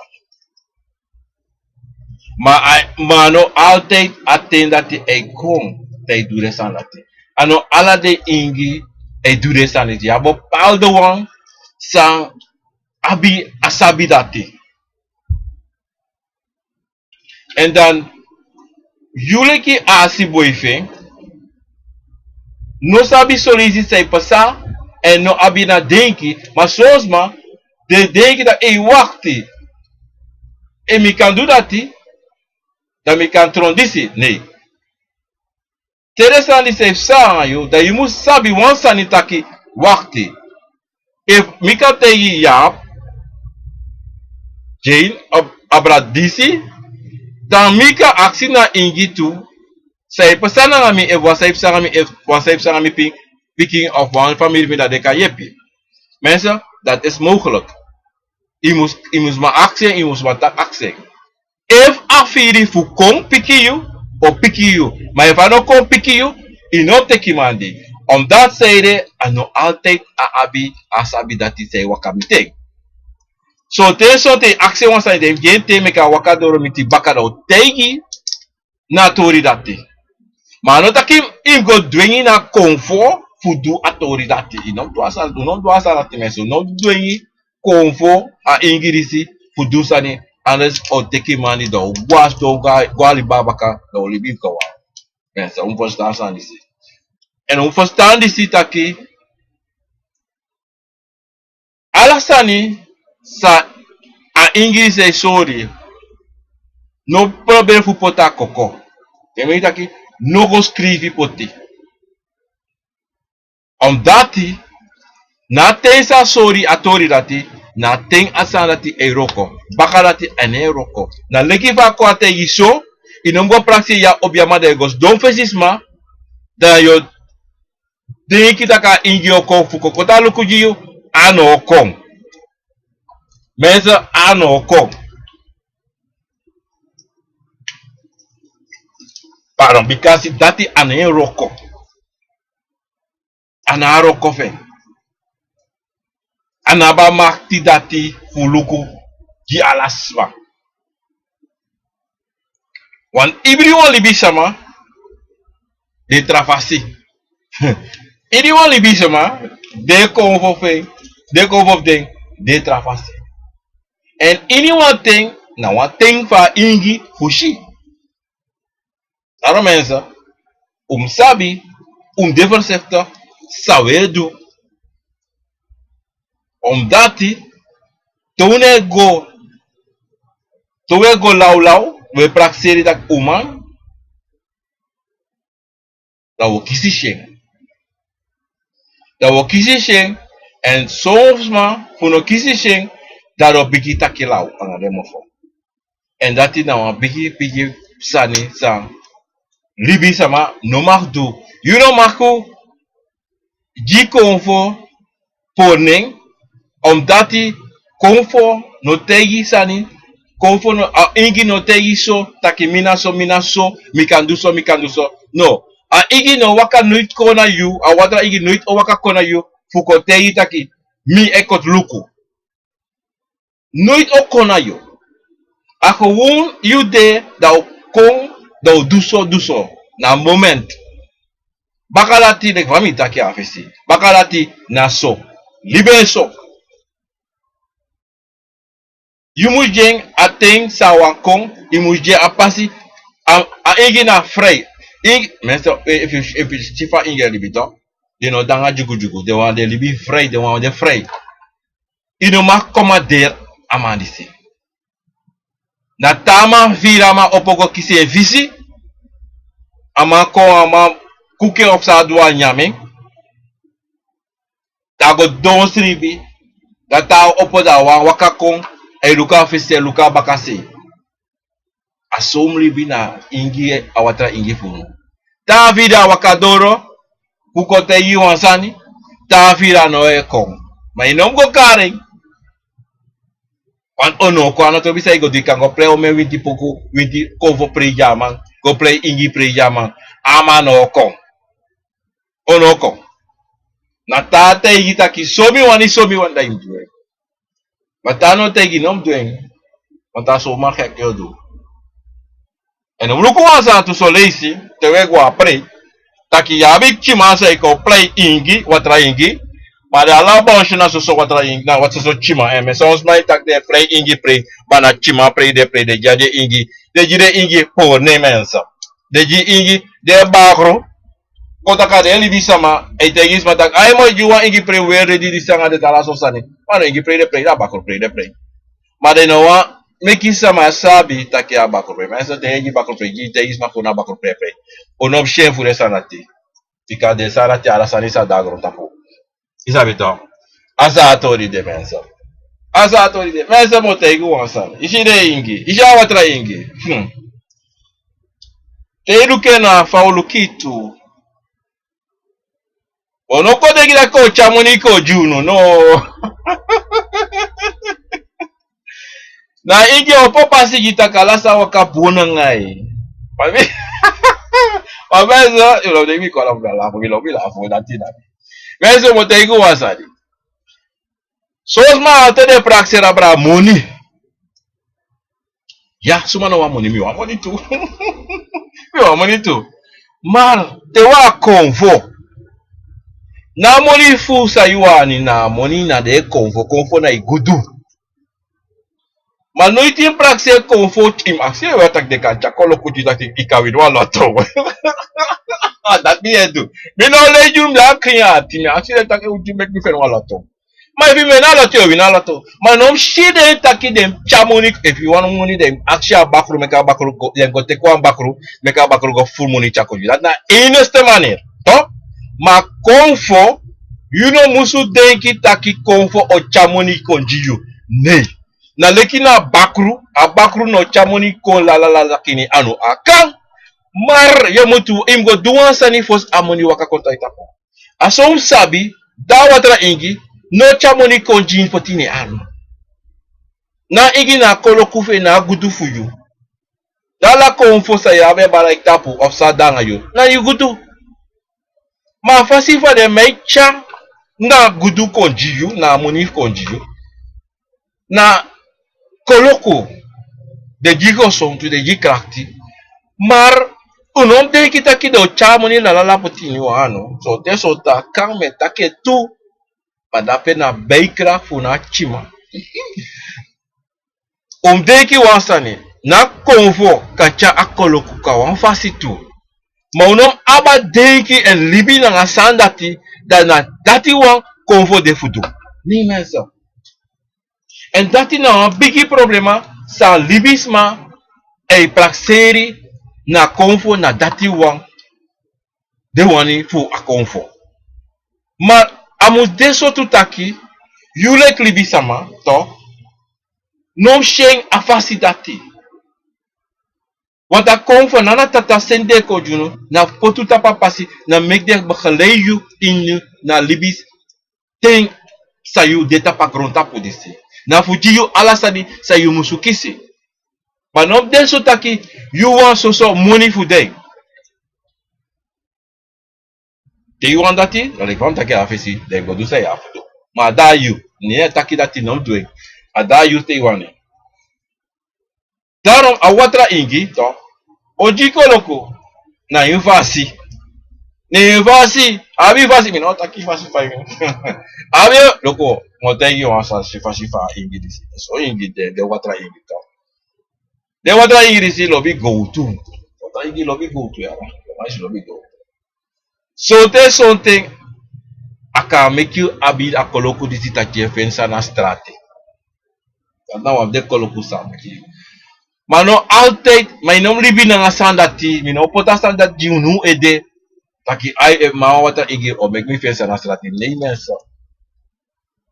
Ma a, ma a no altijd a ten dati e kon, te yu du den sani dati. A no ala den ingi e du den sani dati. Yu abi bepaalde wan san abi a sabi dati. Èn dan yu leki a asi boi fu en, no sabi son leisi san e pasa, èn no abi na denki, ma son sma den denki taki, ei, wakti. Efu mi kan du dati, dan mi kan tron disi. Nei. Te den sani disi e psa nanga yu, dan yu mus sabi wan sani taki, wakti. Efu mi kan taigi Yap, Jane, ab-, abra disi, dan mi kan aksi na ingi tu, san e psa nanga mi, efu wan sani e psa nanga mi, efu wan sani e psa nanga mi pi-, pikin of wan famiri fu mi, dan den kan yepi. Mensen, dat is mogelijk. Yu mus, yu mus man aksi en, yu mus man taki aksi en. Efu a firi fu kon piki yu, o piki yu. Ma efu a no kon piki yu, yu no teki mandi. Omdati san ede, a no altijd a abi a sabi dati san e waka miti en. Sonten, sonten yu aksi en wan sani, den gi en ten meki a waka doro miti baka, dan o taigi na a tori dati. Ma a no taki yu mus go dwengi na konfo fu du a tori dati. Yu no mus du a sani, yu no mus du a sani dati, mensen. Yu no mus dwengi konfo a ingi disi fu du sani, anders o teki mandi, dan o go a sidon, go a, go a libi baka, dan o libi kon wan. Mensen, un mus ferstan a sani disi. Èn un mus ferstan disi taki ala sani san a ingi disi e sori, no proberi fu poti a koko. Dati meki taki, no go skrifi poti. Omdati na a ten san a sori a tori dati, na a ten a sani dati e wroko. Baka dati a no e wroko. Na leki fa a kon a taigi so, yu no mus go prakseri yu a obiaman, dan yu go sidon fesi sma, dan yu o denki taki a ingi o kon fu kon koti a luku gi yu, a no o kon. Mensen, a no o kon. Pardon, bikasi dati a no e wroko. A no a wroko fu en. A no abi a makti dati fu luku gi ala sma. Want ibriwan libisma de tra fasi. Ibriwan libisma, den konfo fu en, den konfo fu den, de tra fasi. Èn iniwan ten, na wan ten fu a ingi fu si. Daarom mensen, un mus sabi, un mus de voorzichtig san un e du. Omdati, te un e go, te un e go lawlaw, un e prakseri taki un man, dan un o kisi syen. Dan un o kisi syen, èn son sma fu no kisi syen, dan den o bigin taki law anga den mofo. Èn dati na wan bigi, bigi sani san libisma no mag du. Yu no mag gi konfo pori nen, omdati konfo no taigi sani, konfo no, a ingi no taigi so, taki mi na so, mi na so, mi kan du so, mi kan du so. No, a ingi no waka noiti kon na yu, a watra ingi noiti o waka kon na yu, fu kon taigi taki, mi e koti luku. Noiti o kon na yu. A kon won yu de, dan o kon, dan o du so, du so. Na moment. Baka dati leki fa mi taki a fesi. Baka dati na so. Libi e so. Yu mus gi en a ten san a wani kon, yu mus gi en a pasi, a, A ingi na frei. Ingi, mensen, efu, efu, efu, si fa ingi e libi toch. Den no de nanga dyugudyugu. Den wan den libi frei, den wan den frei. I no man komander a man disi. Na te a man firi a man opo go kisi en fisi. A man kon, a man kuku en of san a du, a nyan en. Dan a go sidon sribi. Dan te a opo dan a wan waka kon. A e luku a fesi, a e luku a bakasei. A so un mus libi na ingi, a watra ingi fu unu. Te a firi a waka doro, fu kon taigi yu wan sani, te a firi a no e kon. Ma i no mus go kari en. Want a no o kon, a no tobi san i go du, i kan go prei omen winti puku, winti konfo prei gi a man, go prei ingi prei gi a man. A man no o kon. A no o kon. Na te a taigi taki so mi wani, so mi wani, dan i mus du en. Ma te a no taigi, no mus du en. Want a so man gek o du. Èn un luku wan sani tu son leisi, te un e go a prei. Taki yu abi tyiman san e kon prei ingi, watra ingi. Ma den ala bonsu na soso watra ingi, na watra soso tyiman. Èn mi, son sma e taki den e prei ingi prei, ma na tyiman prei den e prei, den e gi den ingi, den e gi den ingi pori, mensen. Den e gi ingi, den e bakru. Kon taki den e libisma, e taigi sma taki, ai, mi o gi wan ingi prei, weri den disi anga den ala so sani. Ma no ingi prei den e prei, na bakru prei den e prei. Ma den no wani meki sma sabi taki a bakru prei. Ma den e gi bakru prei, gi, taigi sma fu na bakru prei e prei. Un no mus si en fu den sani dati. Bika den sani dati, ala sani sa de na grontapu. I sabi toch. A so a tori de, mensen. A so a tori de. Mensen, mi o taigi un wan sani. I si den ingi. I si a watra ingi. Hmm. Te i luku en na fa un luku en tu. Un no kon denki taki a o tyari moni kon gi unu, no. Na ingi o opo pasi gi, taki ala san waka bun nanga en. Ma mi, ma mi so, yu no denki mi kon lafu, mi lafu, mi lafu, mi lafu, dati na mi. Mi so, mi o taigi un wan sani. Son sma te den e prakseri abra moni. Ya, suma no wani moni, mi wani moni tu. Mi wani moni tu. Ma te wan konfo, na moni fu san yu wani, na moni na den konfo, konfo na i gudu. Ma noiti i mus prakseri konfo, i mus aksi, yu e taki den kan tyari koloku gi yu taki i kan wini wan loto. Dati mi e du. Mi no lei gi unu, mi de a krin ati, mi aksi den taki un gi meki mi feni wan loto. Ma efu i wini a loto, yu o wini a loto. Ma no mus si den taki den tyari moni, efu i wani moni, den aksi a bakru, meki a bakru go, den go teki wan bakru, meki a bakru go furu moni tyari kon gi yu. Dati na a enigste manier, toch? Ma konfo, yu no musu denki taki konfo o tyari moni kon gi yu. Nei. Na leki na bakru, a bakru no o tyari moni kon lala lala kini anu. A kan. Ma yu musu, i mus go du wan sani fosi a moni waka kon tan na i tapu. A so un sabi, da watra ingi no o tyari moni kon gi yu poti na en anu. Na ingi na a koloku fu en, na a gudu fu yu. Da ala konfo san yu abi e bari na i tapu of san de nanga yu, na yu gudu. Ma a fasi fa den meki tyari na gudu kon gi yu, na moni kon gi yu, na koloku, den gi gesontu, den gi krakti. Ma un no mus denki taki den o tyari moni na lala poti na wan anu. Sonten, sonten a kan, mi e taki en tu. Ma dape na bijkracht fu na tyiman. Un mus denki wan sani, na konfo kan tyari a koloku kon na wan fasi tu. Ma un no mus abi a denki èn libi nanga sani dati, dan na dati wan konfo de fu du. Nei, mensen. Èn dati na wan bigi problema san libisma e prakseri na konfo, na dati wan den wani fu a konfo. Ma a mus de so tu taki, yu leki libisma, toch, no mus si en a fasi dati. Want a konfo na na tata seni den kon gi unu, na poti un tapu a pasi, na meki den begeleid yu ini na libisma ten san yu de tapu a grontapu disi. Na fu gi yu ala sani san yu musu kisi. Ma no mus de so taki yu wani soso moni fu den. Te yu wani dati, dan leki fa mi taki na a fesi, dan yu go du san yu abi fu du. Ma a de na yu, ne a taki dati no mus du en. A de na yu te yu wani. Daarom a watra ingi, toch, o gi koloku na en fasi. Na en fasi, a abi fasi, mi no taki fasi fa yu. A abi, luku, mi o taigi yu wan sani, fasi fa a ingi disi. So ingi de, den watra ingi, toch. Den watra ingi disi lobi gowtu. San yu gi lobi gowtu ya, man. Yu man si lobi gowtu. Sonten sonten a kan meki yu abi a koloku disi taki yu e feni sani na strati. Dati na wan fu den koloku san meki yu. Ma no altijd, ma yu no mu libi nanga sani dati, mi no poti a sani dati gi unu ede. Taki ai, efu mi abi wan watra ingiri o meki mi feni sani na strati, nei mensen.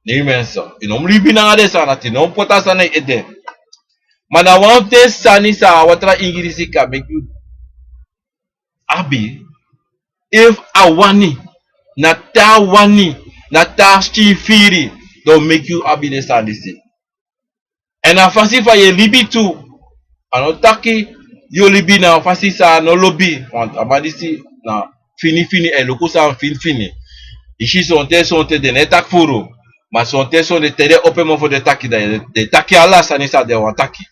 Nei mensen. Yu no mu libi nanga den sani dati, no mu poti a sani na yu ede. Ma na wan fu den sani san a watra ingiri disi kan meki yu abi, efu a wani, na te a wani, na te a skin firi, dan o meki yu abi den sani disi. Èn a fasi fa yu e libi tu, a no taki yu o libi na a fasi san a no lobi, want a man disi na fini fini, a e luku san fini fini. Yu si sonten sonten den no e taki furu, ma sonten sonten te den opo en mofo den taki, dan den e taki ala sani san den wani taki.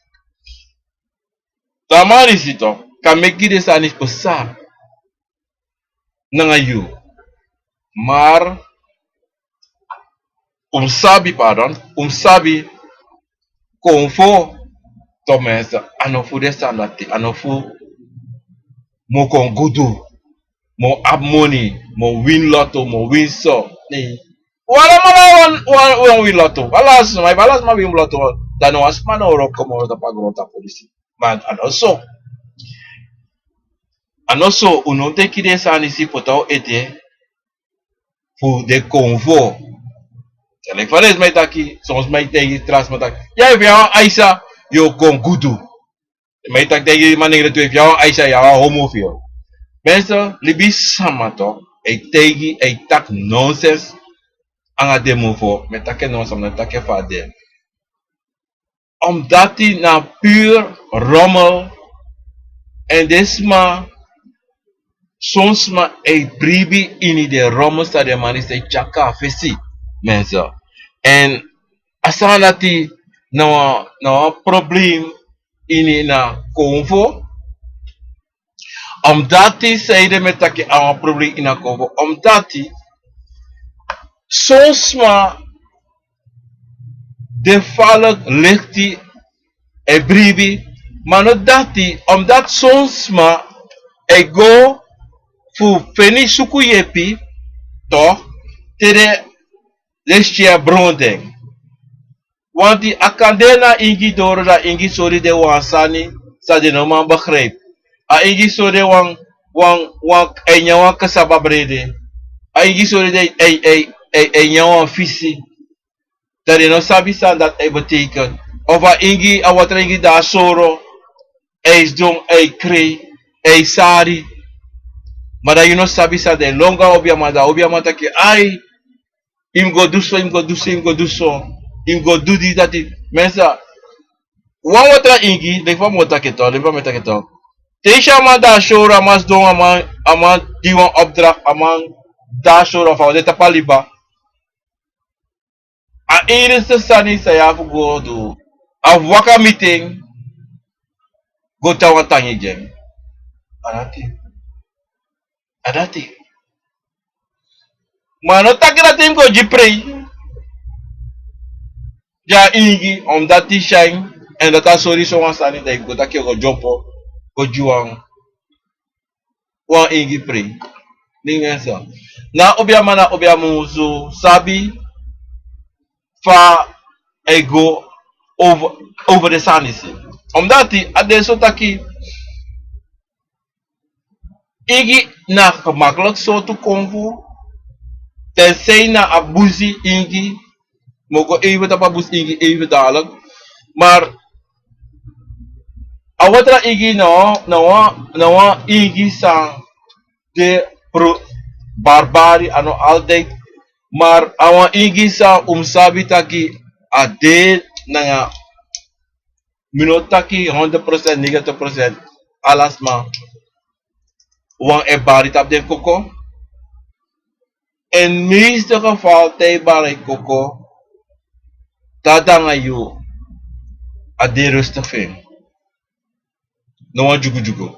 Dan a man disi tu kan meki den sani pasa nanga yu. Maar un mus sabi, pardon, un mus sabi konfo, ten minste, a no fu den sani dati, a no fu mi o kon gudu, mi o abi moni, mi o win lotto, mi o win so. Nee. Wi alamala wani, wani, wani win lotto. Ala sma, efu ala sma win lotto, dan no wan sma no o wroko moro tapu a grontapu disi. Ma a no so. A no so, un no teki den sani disi poti na un ede fu den konfo. Leki fa den sma e taki, son sma e taigi tra sma taki, ya, efu yu abi wan Aisha, yu o kon gudu. Den man e taki taigi manengre tu, efu yu abi wan Aisha, yu abi wan homo fu yu. Mensen, libisma tu e taigi, e taki nonsens anga den mofo, mi e taki en nonsens, mi e taki en fu a de. Omdat na puur rommel. Èn den sma, son sma e bribi ini den rommel san den man disi e tyari kon na fesi, mensen. Èn a sani dati na wan, na wan problem ini a konfo. Omdat, sanede mi e taki a wan problem ini a konfo, omdat son sma de falk leki e bribi, ma no dati, omdat son sma e go fu feni suku yepi, toch, te den e tyari bron den. Want a kan de na ingi doro, dan ingi sori den wan sani san den no man begrijp. A ingi sori den wan, wan, wan, a e nyan wan cassava brede. A ingi sori den a e, a e, a e, a e nyan wan fisi. Dan den no sabi san dati e betekent. Of a ingi, a watra ingi, dan a sori, a e sidon, a e krei, a e sari. Ma dan yu no sabi san den e lon go na obiaman, dan obiaman taki, ai, yu mus go du so, yu mus go du so, yu mus go du so, yu mus go du disi, dati. Mensen, wan watra ingi, leki fa mi o taki en tu, leki fa mi e taki en tu. Te yu si a man dan a sori, a man sidon, a man, a man gi wan opdracht, a man dan a sori, of a de tapu a liba. A enigste sani san yu abi fu go du, a fu waka miti en, go tyari wan tangi gi en. A dati. A dati. Ma a no taki dati yu mus go gi prei gi a ingi, omdat yu si en, èn dati a sori sowan sani, dan yu go taki yu o go dyompo go gi wan, wan ingi prei. Nen, mensen. Na obiaman, na obiaman musu sabi fa a e go over, over den sani disi. Omdat a de so taki ingi na gemakkelijk sortu konfo. Tenzij na a busi ingi, mi o go even tapu a busi ingi even dadelijk. Maar a watra ingi na wan, na wan, na wan ingi san de pro-, barbari, a no altijd. Maar a wan ingi san un mus sabi taki a de nanga, mi no taki honderd procent, negentig procent, ala sma wan e bari tapu den koko. In meeste geval te yu bari koko, dan nanga yu a de rustig fu en. No wan dyugudyugu.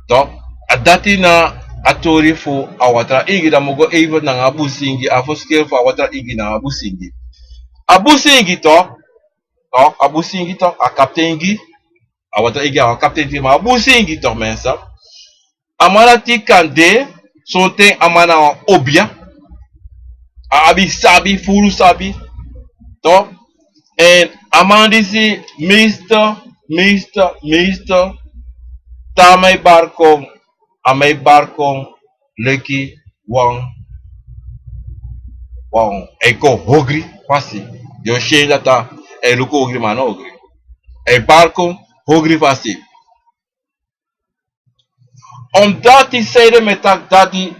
Toch, a dati na a tori fu a watra ingi, dan mi o go even nanga a busi ingi, a verschil fu a watra ingi nanga a busi ingi. A busi ingi toch, toch, a busi ingi toch, a kapten ingi, A watra ingi a wan kapten disi, ma a busi ingi, toch mensen. A man dati kan de, sonten a man na wan obia. A abi sabi, furu sabi. Toch? En a man disi, meester, meester, meester. Te a man e bari kon, a man e bari kon leki wan, wan, a e kon hogri fasi. Yu o si en dati a e luku hogri, ma a no hogri. A e bari kon hogri fasi. Omdati sanede mi e taki dati,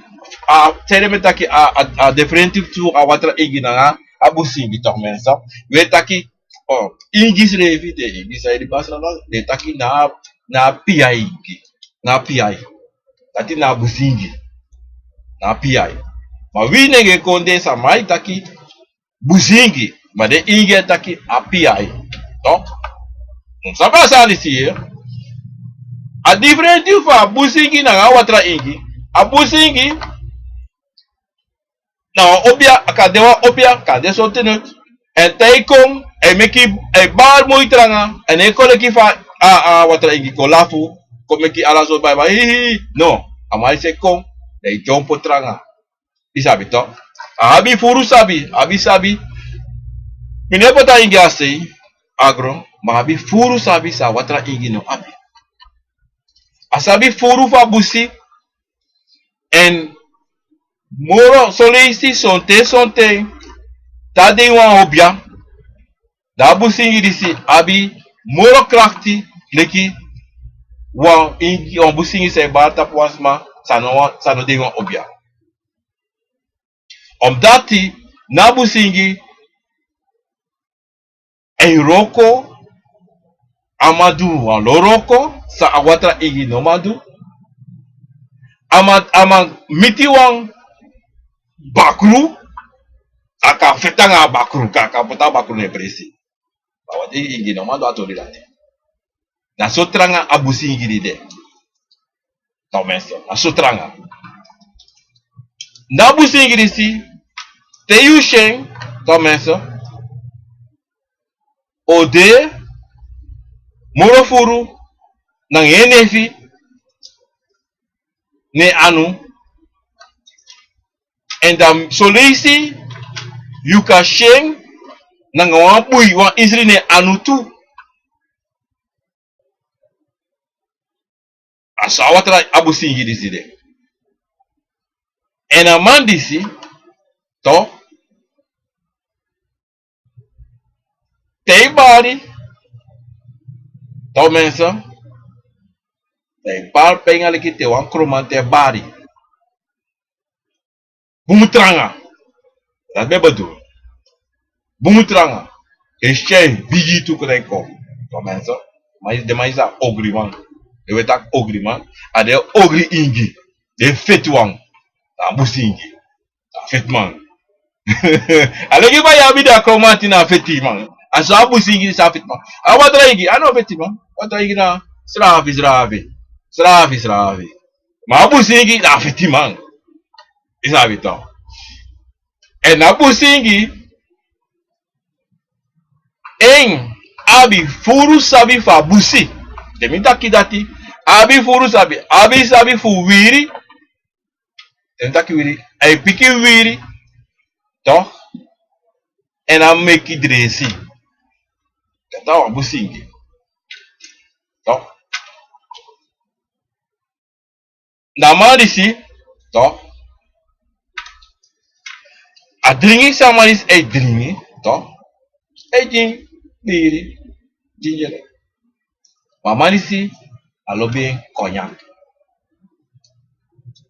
a, sanede mi e taki a, a, a diferenti fu a watra ingi nanga a busi ingi, toch mensen. Wi e taki, o, ingi srefi, den ingi san e libi a sranan, den e taki na, na piya ingi. Na piya. Dati na busi ingi. Na piya. Ma wi nenge kondee sama e taki busi ingi, ma den ingi e taki a piya. Toch? Un sabi a sani disi, eh? A diferenti fu a busi ingi nanga a watra ingi. A busi ingi na wan obia, a kan de wan obia, a kan de sortu noti. En te a e kon, a e meki, a e bari moi tranga, en a e kon leki fa a, a watra ingi kon lafu, kon meki ala sortu bai bai, hi, hi, hi. No, a man disi e kon, a e dyompo tranga. Yu sabi toch? A abi furu sabi, a abi sabi. Mi no e poti a ingi a sei, Agro, ma a abi furu sabi san a watra ingi no abi. A sabi furu fu a busi, en moro son leisi sonten sonten, te a de ini wan obia, dan a busi ingi disi abi moro krakti leki wan ingi, wan busi ingi san e bari tapu wan sma san no, san no de ini wan obia. Omdati na a busi ingi, a e wroko, a man du wan lo wroko san a watra ingi no man du. A man, a man miti wan bakru, a kan feti nanga a bakru, a kan poti a bakru na en presi. Ma a watra ingi no man du a tori dati. Na so tranga a busi ingi disi de. Toch mensen, na so tranga. Na a busi ingi disi, te yu si en, toch mensen, o de moro furu nanga en nefi, na en anu. En dan son leisi yu kan si en nanga wan bui, wan isri na en anu tu. A so a watra a busi ingi disi de. En a man disi, toch, te a e bari, toch mensen, te a e bari, pe inga leki te wan kromanti e bari. Bun tranga. Dati ben bedoel. Bun tranga. A e si a e bigi tu kon na en kop. Toch mensen. Ma den man disi a ogriman. Den e taki ogriman. A den ogri ingi. Den feti wan. Na busi ingi. Na feti man. A leki fa yu abi den kromanti na feti man. A so a busi ingi disi a feti man. A watra ingi, a no feti man. Watra ingi na srafi, srafi. Srafi, srafi. Ma a busi ingi na feti man. Yu sabi toch. En a busi ingi, en abi furu sabi fu a busi. Te mi taki dati, abi furu sabi, abi sabi fu wiri. Te mi taki wiri, a e piki wiri. Toch? En a meki dresi. Dati na wan busi ingi. Toch? Na a man disi, toch? A dringi san a man disi e dringi, toch? E dringi biri, dringi. Ma a man disi, a lobi en konyak.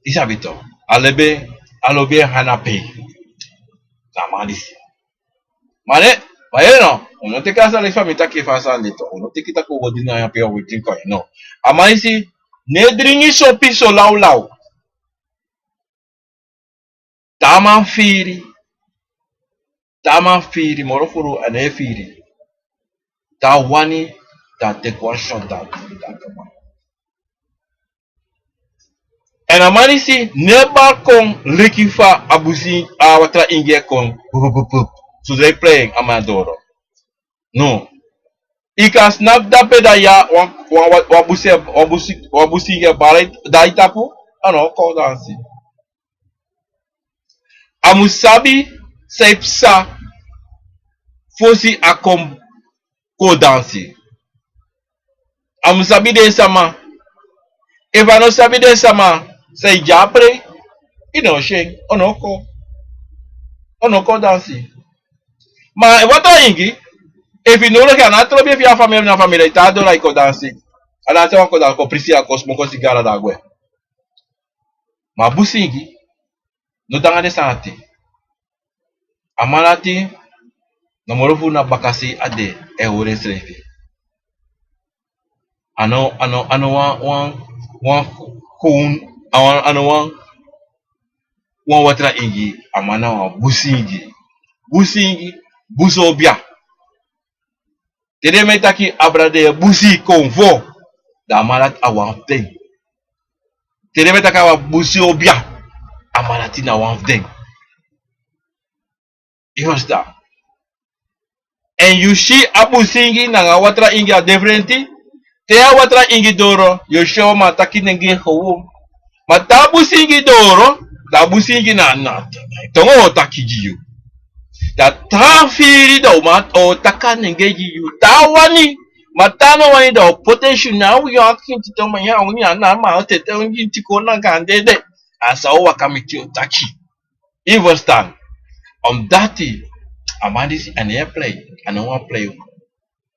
Yu sabi toch? A lobi, a lobi en hanape. Na a man disi. Ma ne, ma yere no, un no teki a sani leki fa mi taki fa a sani de toch. Un no teki taki un go dringi hanape, un go dringi konyak, no. A man disi no e dringi sopi so lawlaw. Te a man firi, te a man firi, moro furu a no e firi. Te a wani, dan a teki wan shot, dan a dringi, dan a kaba. En a man disi no e bari kon leki fa a busi, a watra ingi e kon. Pup, pup, pup, pup. So den e plei en, a man doro. No. I kan snapu dape dan ya wan, wan, wan, wan busi, wan busi, wan busi ingi e bari dan i tapu, a no o kon dansi. A mu sabi san e psa fosi a kon kon dansi. A mu sabi den sama. Efu a no sabi den sama san e de a prei, i no o si en, a no o kon. A no o kon dansi. Ma efu a tan ingi, efu i no leki a na trobi efu i a famiri na famiri, i tan a doro a i kon dansi. A dansi wan kon dansi, kon prisi a kon smoko sigara dan a gwe. Ma a busi ingi no de nanga den sani dati. A man dati, na moro fu na bakasei a de, e hori ensrefi. A no, a no, a no wan, wan, wan kon, a wan, a no wan, wan watra ingi, a man na wan busi ingi. Busi ingi, busi obia. Te den mi e taki abra den busi konfo, dan a man dati a wan fu den. Te den mi e taki a wan busi obia, a man dati na wan fu den. Yu ferstan? Èn yu si a busi ingi nanga a watra ingi a diferenti. Te a watra ingi doro, yu o si a wan man taki nengre gewon. Ma te a busi ingi doro, dan a busi ingi na, na, tongo o taki gi yu. Dan te a firi dan a man o taki a nengre gi yu. Te a wani, ma te a no wani dan a o poti en suma na yu a kinti tongo ma ya a wani a na a man o tete a wani gi en tiko nanga a dede. A san o waka miti o taki. Yu ferstan? Omdati a man disi a no e prei, a no wani prei.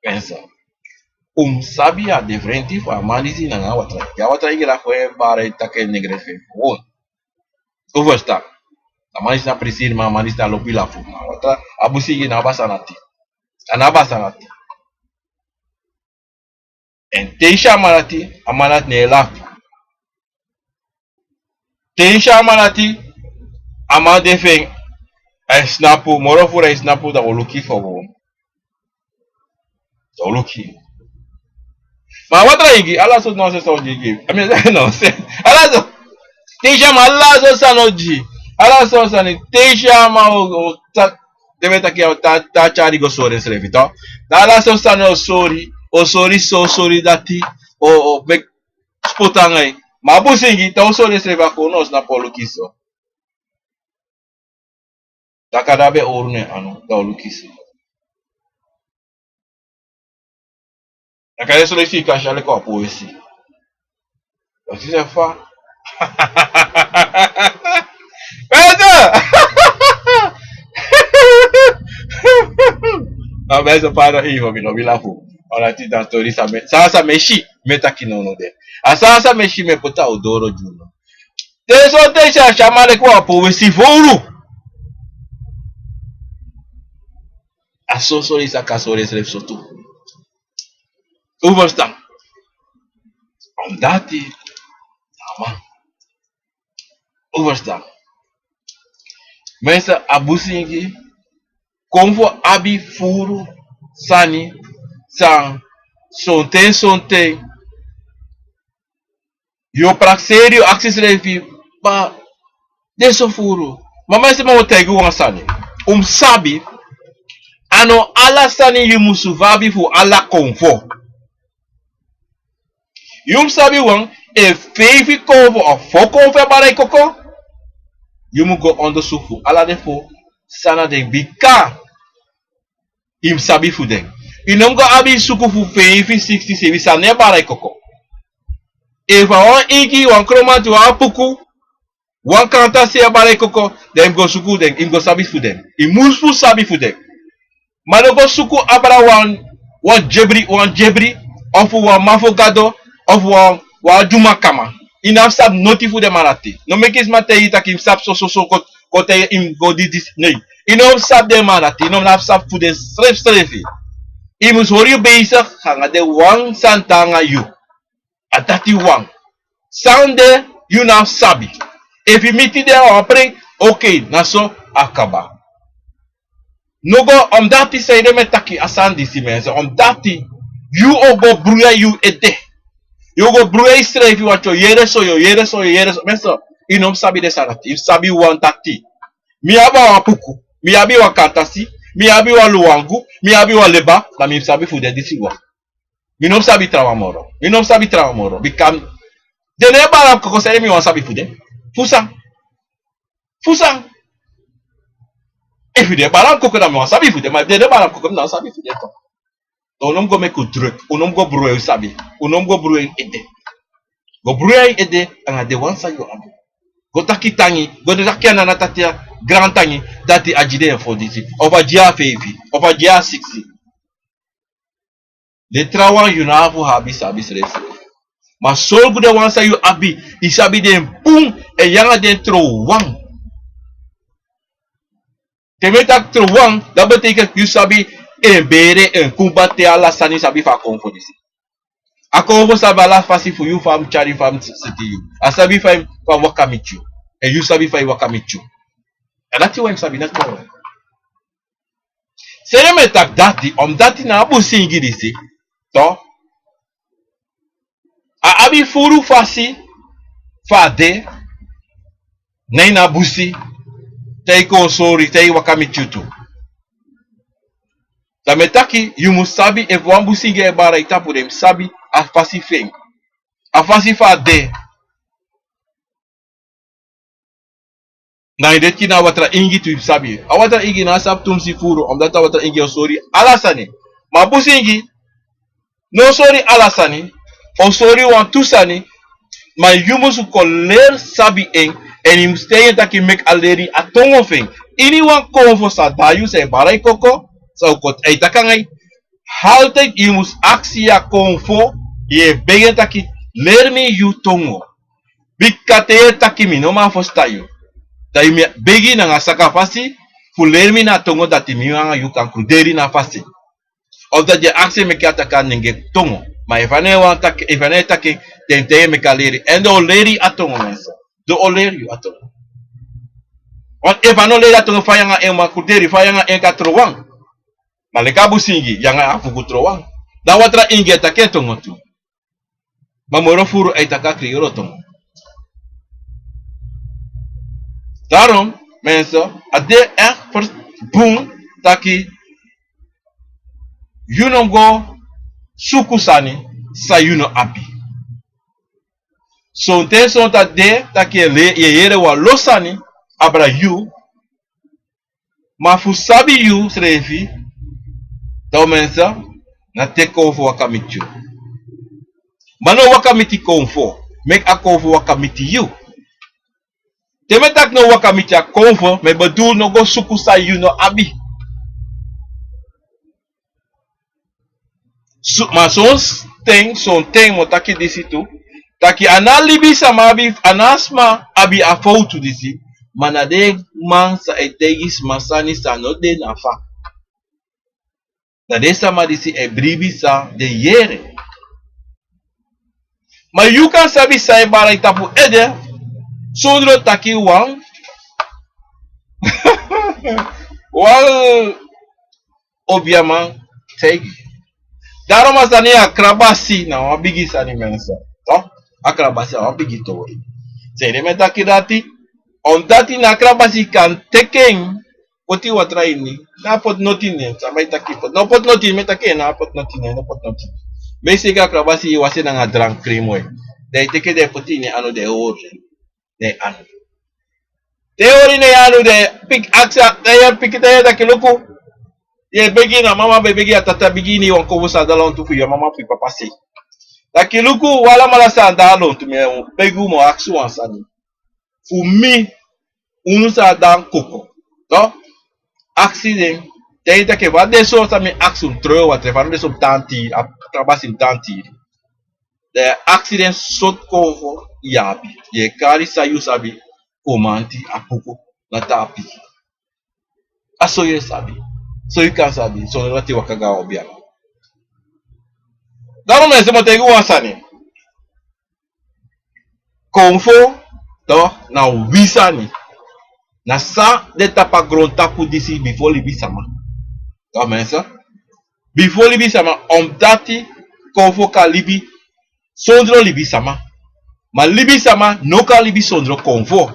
Mensen, un mu sabi a diferenti fu a man disi nanga a watra ingi. A watra ingi dati fu en bari e taki en nengre fu en. Un ferstan? A man disi na prisiri, ma a man disi na lobi lafu. Ma a watra, a busi ingi na abi a sani dati. A no abi a sani dati. Èn te i si a man dati, a man dati no e lafu. Te i si a man dati, a man de fu en, a e snapu, moro furu a e snapu, dan a o luku fu a o. A o luku. Ma a watra ingi, ala sortu nonsense san a o gi gi. A mi, nonsense. Ala sortu. Te i si a man, ala sortu sani a o gi. Ala sortu sani. Te i si a man o, o, ta, den mi e taki a o ta, ta tyari go sori ensrefi, toch. Dan ala sortu sani a o sori, a o sori so, a o sori dati, a o, a o meki spot nanga en. Ma a busi ingi, te a o sori ensrefi a kon, no, a o snapu a o luku so. Takada ben hori na en anu, dan a o luku so. Takada e sori en si, kasi a leki wan powesi. Dati se fa. Mensen! A mensen, pardon, even, mi no wi lafu. Ala dati na tori san mi, san, san mi si, mi e taki now now de. A san, san mi si, mi e poti a odoro gi unu. Te sonten i si a sama leki wan powesi fowru. A so sori sa kan sori ensrefi so tu. Un ferstan? Omdati a man. Un ferstan? Mensen, a busi ingi kon fu abi furu sani san sonten, sonten yu o prakseri, yu o aksi ensrefi, ma den so furu. Ma mi e si, mi o taigi yu wan sani. Un mu sabi, a no ala sani yu musu abi fu ala konfo. Yu mu sabi wan, efu feifi konfo of fo konfo e bari koko, yu mu go ondersuku fu ala den fo, san na den, bika yu mu sabi fu den. Yu no mu go abi suku fu feifi, siksti, seibin san no e bari koko. Efu a wan ingi, wan kromanti, wan apuku, wan kantasi e bari koko, dan yu mu go suku den, yu mu go sabi fu den. Yu musu sabi fu den. Ma no go suku abra wan, wan dyebri, wan dyebri, of wan man fu Gado, of wan, wan adyuman kama. Yu no abi sabi noti fu den man dati. No meki sma taigi yu taki yu sabi so, so, so, kon, kon taigi yu yu mu go disi, disi. Nee. Yu no abi sabi den man dati, yu no abi sabi fu den srefsrefi. Yu musu hori yu bezig nanga den wan san de nanga yu. A dati wan. San de yu no abi sabi. Efu yu miti den a wan prei, oké, na so a kaba. No go, omdati san ede mi e taki a sani disi, mensen, omdati yu o go bruya yu ede. Yu o go bruya yusrefi, want yu o yere so, yu o yere so, yu o yere so. Mensen, yu no mu sabi den sani dati. Yu sabi wan dati. Mi abi wan apuku, mi abi wan kantasi, mi abi wan luwangu, mi abi wan leba, dan mi sabi fu den disi wan. Mi no sabi trawan moro. Mi no sabi trawan moro. Bika den no e bari a koko, san ede mi wani sabi fu den? Fu san? Fu san? Efu den e bari a koko, dan mi wani sabi fu den. Ma den no e bari a koko, mi no wani sabi fu den tu. Dan un no mu go meki un druk. Un no mu go bruwe un sabi. Un no mu go bruwe un ede. Go bruwe un ede anga den wan san yu abi. Go taki tangi. Go taki a nana, tati, a grantangi, dati a gi den fo disi. Of a gi a feifi. Of a gi a siksi. Den trawan yu no abi fu abi sabi srefi. Ma sorgu den wan san yu abi, yu sabi den bun, èn yu anga den trowan. Te mi e taki trowan, dati betekent yu sabi en bere, en kumba, te ala sani, sabi fu a konfo disi. A konfo sabi ala fasi fu yu, fa a mu tyari, fa a mu seti yu. A sabi fa a mu waka miti yu. Èn yu sabi fa a e waka miti yu. A dati wan yu sabi, na trowan. Sede mi e taki dati, omdati na a busingi disi, to, a abi furu fasi fu a de na ini a busi, te a e kon sori, te a e waka miti yu tu. Dan mi e taki, yu mu sabi, efu wan busingi e bari a yu tapu, den mu sabi a fasi fu en. A fasi fu a de. Na ini den kina watra ingi tu yu sabi. A watra ingi no sabi tumsi furu, omdati a watra ingi o sori ala sani. Ma busingi no sori ala sani, o sori wantu sani, ma yu musu kon leri sabi en, èn yu musu taigi en taki meki a leri a tongo fu en. Iniwan konfo san de na yu, san e bari a yu koko, san o koti a yu taki anga yu, altijd yu musu aksi a konfo, yu e begi en taki, leri mi yu tongo. Bika te yu e taki mi no man fusutan yu. Dan yu mu begi nanga saka fasi fu leri mi na a tongo dati mi anga yu kan kruderi na a fasi. Of dati yu e aksi en meki a taki a nengre tongo. Ma efu a no e wani taki, efu a no e taki, den e taigi en meki a leri. Èn den o leri a tongo, mensen. Den o leri yu a tongo. Want efu a no leri a tongo, fa yu anga en man kruderi, fa yu anga en kan trowan. Ma leki a busingi, yu anga en a fuku trowan. Dan a watra ingi e taki en tongo tu. Ma moro furu a e taki a kriyoro tongo. Daarom, mensen, a de echt bun taki yu no go suku sani san yu no abi. Sonten sonten a de taki yu e le-, yu e yere wan lo sani abra yu, ma fu sabi yu srefi, dan, mensen, na te konfo waka miti yu. Ma no waka miti konfo, meki a konfo waka miti yu. Te mi e taki no waka miti a konfo, mi e bedoel no go suku san yu no abi. Su-, ma sonten, sonten mi o taki disi tu, taki a no a libisama abi, a no a sma abi a fowtu disi, ma na den man san e taigi sma sani san no de na fa. Na den sama disi e bribi san den yere. Ma yu kan sabi san e bari a yu tapu ede, sondro taki wan, wan obiaman taigi. Daarom a sani a krabasi na wan bigi sani, mensen. Toch? A krabasi na wan bigi tori. Sede mi e taki dati, omdati na a krabasi kan teki en poti watra ini, na poti noti ini en, san mi e taki poti, no poti noti ini, mi e taki en na poti noti ini, no poti noti ini. Mi e si a krabasi e wasi en nanga drank krimo. Dan yu teki en, dan yu poti ini en anu, dan yu hori en. Dan yu anu. Te yu hori en, dan yu anu, dan yu piki, aksi, dan yu piki, dan yu taki luku. Yu e begi na mama, ben begi a tata, begi ini wan konfo san de a lontu fu yu mama fu yu papa sei. Taki luku, un alamala san de a lontu, mi e begi un, mi o aksi un wan sani. Fu mi, unu san de a koko. No? Aksi den, te yu taki fa den so san mi aksi un, trowe watra, fa den so tan tiri, a krabasi tan tiri. Dan yu aksi den sortu konfo yu abi. Yu e kari san yu sabi, komanti, a puku, na tapu. A so yu e sabi. So yu kan sabi, so no dati waka go a obiaman. Daarom mi e si mi o taigi un wan sani. Konfo, toch, na wi sani. Na san de tapu a grontapu disi bifo libisama. Toch, mensen. Bifo libisama, omdati konfo kan libi sondro libisama. Ma libisama no kan libi sondro konfo.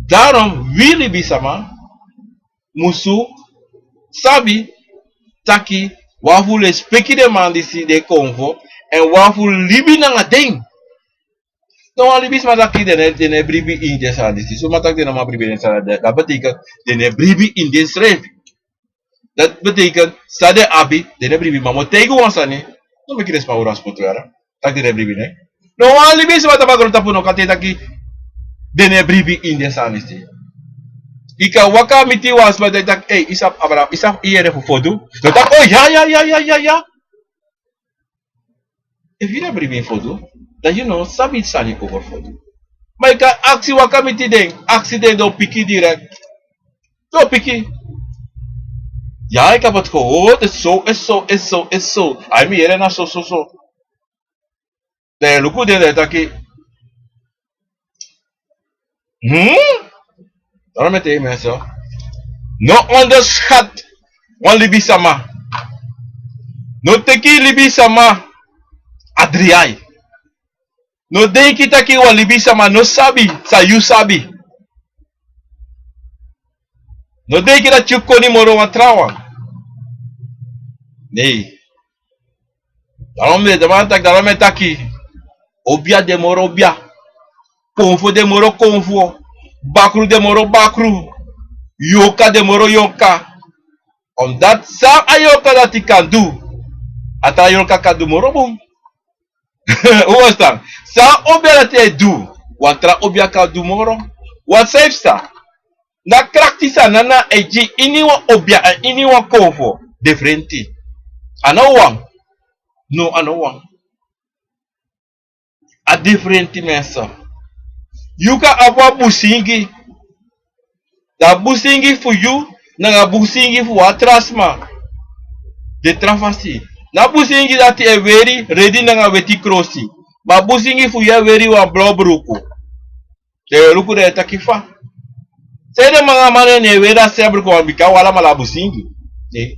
Daarom wi libisama musu sabi taki Wan fu lespeki den man disi, den konfo, èn wan fu libi nanga den. No wan libisma taki den no e, den no e bribi ini den sani disi. Suma taki den no man bribi ini den sani disi, dati betekent den no e bribi ini densrefi. Dati betekent san den abi, den no e bribi. Ma mi o taigi wan sani, no meki den sma hori a spotu yara. Taki den no e bribi, ne? No wan libisma tapu a grontapu no kan taigi taki den no e bribi ini den sani disi. Yu kan waka miti wan sma, den taki: "Ei, yu sabi Abraham, yu sabi yu yere fu Fodu?" Den taki: "O ya, ya, ya." Efu yu no e bribi ini Fodu, dan yu no sabi sani over Fodu. Ma yu kan aksi, waka miti den, aksi den, den o piki direct. Den o piki. "Ja, ik heb het gehoord, het is zo, is zo, is zo, is zo. Ai, mi yere na so, so, so." Dan yu e luku den, dan yu e taki: Hmm? Daarom mi e taigi mensen: no onderschat wan libisma. No teki libisma a dri ai. No denki taki wan libisma no sabi san yu sabi. No denki dati yu koni moro wan trawan. Nee. Daarom mi e, daarom mi e taki, daarom mi e taki: obia de moro obia. Konfo de moro konfo. Bakru de moro bakru. Yorka de moro yorka. Omdat san a yorka dati kan du, a tra yorka kan du moro bun. Un ferstan? San a obia dati e du, wan tra obia kan du moro. Wan sani fu san na krakti san Nana e gi ini wan obia èn ini wan konfo, diferenti. A no wan. No, a no wan. A diferenti, mensen. Yu kan abi wan busingi. Dan a busingi fu yu nanga a busingi fu wan tra sma de tra fasi. Na a busingi dati e weri redi nanga weti krosi. Ma a busingi fu yu e weri wan blau bruku. Dan yu e luku, dan yu e taki fa. San ede manga man no e weri a srefi bruku, wan, bika un alamala abi busingi. Ne.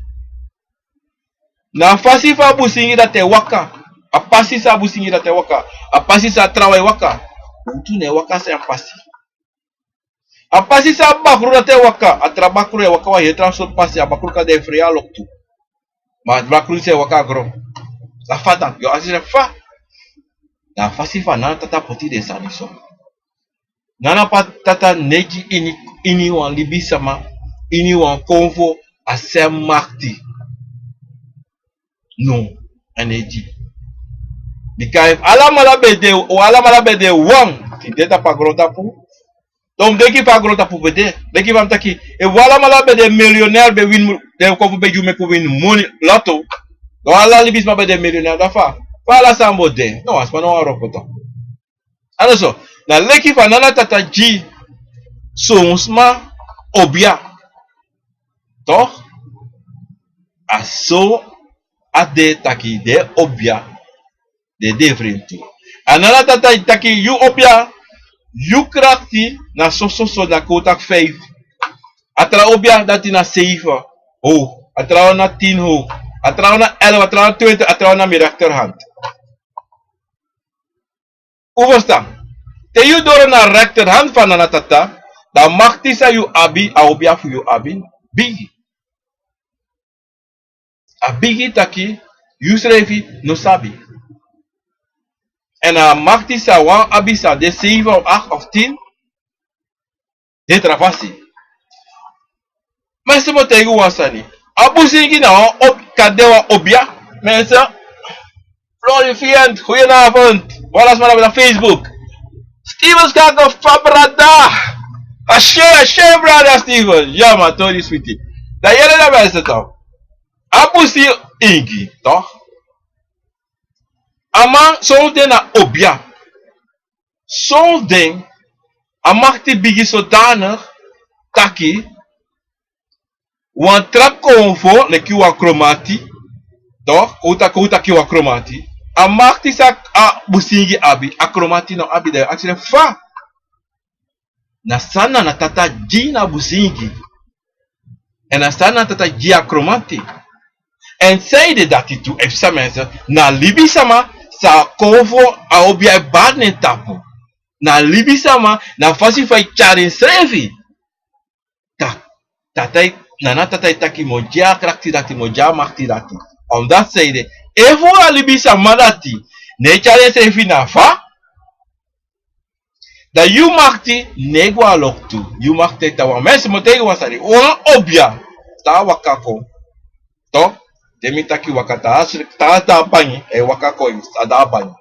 Na a fasi fu a busingi dati e waka. A pasi san a busingi dati e waka. A pasi san a trawan e waka. Un tu no e waka a srefi pasi. A pasi san a bakru dati e waka. A tra bakru e waka wan heri tra sortu pasi. A bakru kan de frei a loktu. Ma a bakru disi e waka a gron. San fa dan? Yu o aksi fa. Na a fasi fa Nana Tata poti den sani so. Nana Tata no e gi ini, ini wan libisma, ini wan konfo, a srefi makti. No, a no e gi. Bika efu alamala ben de, o alamala ben de wan, tide tapu a grontapu. Dan un denki fa a grontapu ben de. Denki fa mi taki, efu un alamala ben de miljonair, ben wini, den konfo ben gi un meki un wini moni, lotto. Dan ala libisma ben de miljonair, dan fa, fa ala sani bo de. No, a sma no wani wroko. Ala so, na leki fa Nana Tata gi son sma obia. Toch? A so a de taki den obia de diferenti. A Nana Tata e taki yu obia, yu krakti na so, so, so, na kon taki vijf. A tra obia dati na zeven hoog. A trawan na tien hoog. A trawan na elf, a trawan na twintig, a trawan na mi rechterhand. Un ferstan? Te yu doro na rechterhand fu Nana Tata, dan a makti san yu abi, a obia fu yu abi, bigi. A bigi taki yusrefi no sabi. Èn a makti san wan abi, san de zeven of acht of tien, de tra fasi. Ma mi e taigi un wan sani. A busingi na wan ob-, kan de wan obia. Mensen, Florifiant, goedenavond. Voilà, sma na Facebook. Steven Schakel, fa brada. Ashe, ashe, brada Steven. Ya man, tori switi. Dan yere dan, mensen, toch. A busingi, toch? A man, son de na obia. Son den, a makti bigi zodanig taki wan tra konfo, leki wan Kromanti, toch, kon un taki, kon un taki wan Kromanti, a makti san a busingi abi, a Kromanti no abi. Dan yu e aksi fa. Na san Nana Tata gi na busingi. Èn na san Nana Tata gi a Kromanti. Èn san ede dati tu, efu san, mensen, na libisma san a konfo, a obia e bari na en tapu. Na libisma, na fasi fa a e tyari ensrefi. Ta-, tata e, Nana Tata e taki mi o gi a krakti dati, mi o gi a makti dati. Omdat zij de, efu a libisama dati no e tyari ensrefi na fa, dan yu makti no e go na loktu. Yu makti e tan wan. Mensen, mi o taigi wan sani. Wan obia, te a waka kon, toch, te mi taki waka, te a sri-, te a de na bangi, e waka kon, a de na bangi.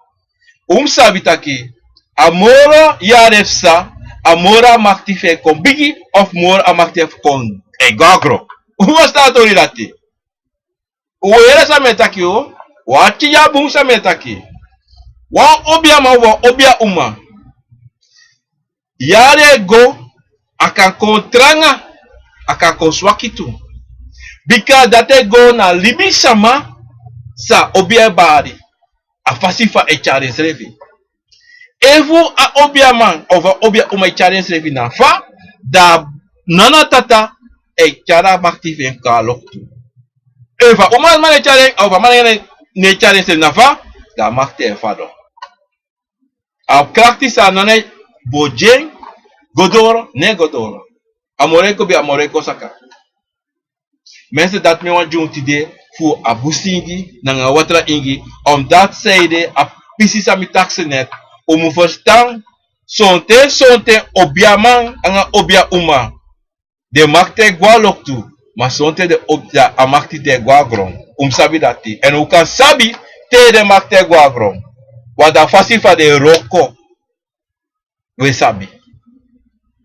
Un mus sabi taki a moro yari e psa, a moro a makti fu en kon bigi, of moro a makti fu en kon e go na gron. Un mus sabi a tori dati. Un yere san mi e taki o, un ati ya bun san mi e taki. Wan obiaman, wan obia uma. Yari e go, a kan kon tranga, a kan kon swaki tu. Bika dati e go na libisama san obia e bari. A fasi fa a e tyari ensrefi. Efu a obiaman of a obia uma e tyari ensrefi na fa, dan a nana tata e tyari a makti fu en kon na loktu. Efu a umaman e tyari en, of a man no e tyari ensrefi na fa, dan a makti e fadon. A krakti san a nana bo gi en, go doro, no e go doro. A moro e kon bigi, a moro e kon saka. Mensen, dati mi wani gi un tide fu a busi ingi nanga watra ingi, omdat zij de, a pisi san mi taki so net, un mus ferstan, sonten, sonten obiaman anga obia uma, den makti e go na loktu, ma sonten den ob-, a makti e go na gron. Un mus sabi dati. Èn un kan sabi te den makti e go na gron. Want a fasi fa den e wroko, un e sabi.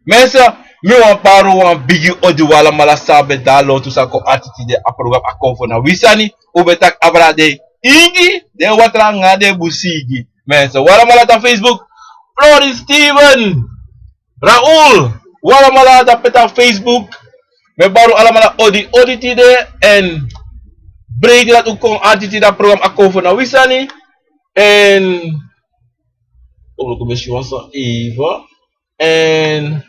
Mensen, mi wani bari wan bigi odi gi un alamala san ben de na lontu san kon arki tide a program A Konfo Na Wi Sani. Un ben taki abra den ingi, den watra anga den busi ingi. Mensen, un alamala na Facebook, Florin Steven, Raoul, un alamala na pe na Facebook. Mi e bari un alamala odi, odi tide, èn breiti dati un kon arki tide a program A Konfo Na Wi Sani. Èn, o, luku mi si wan sani even. Èn,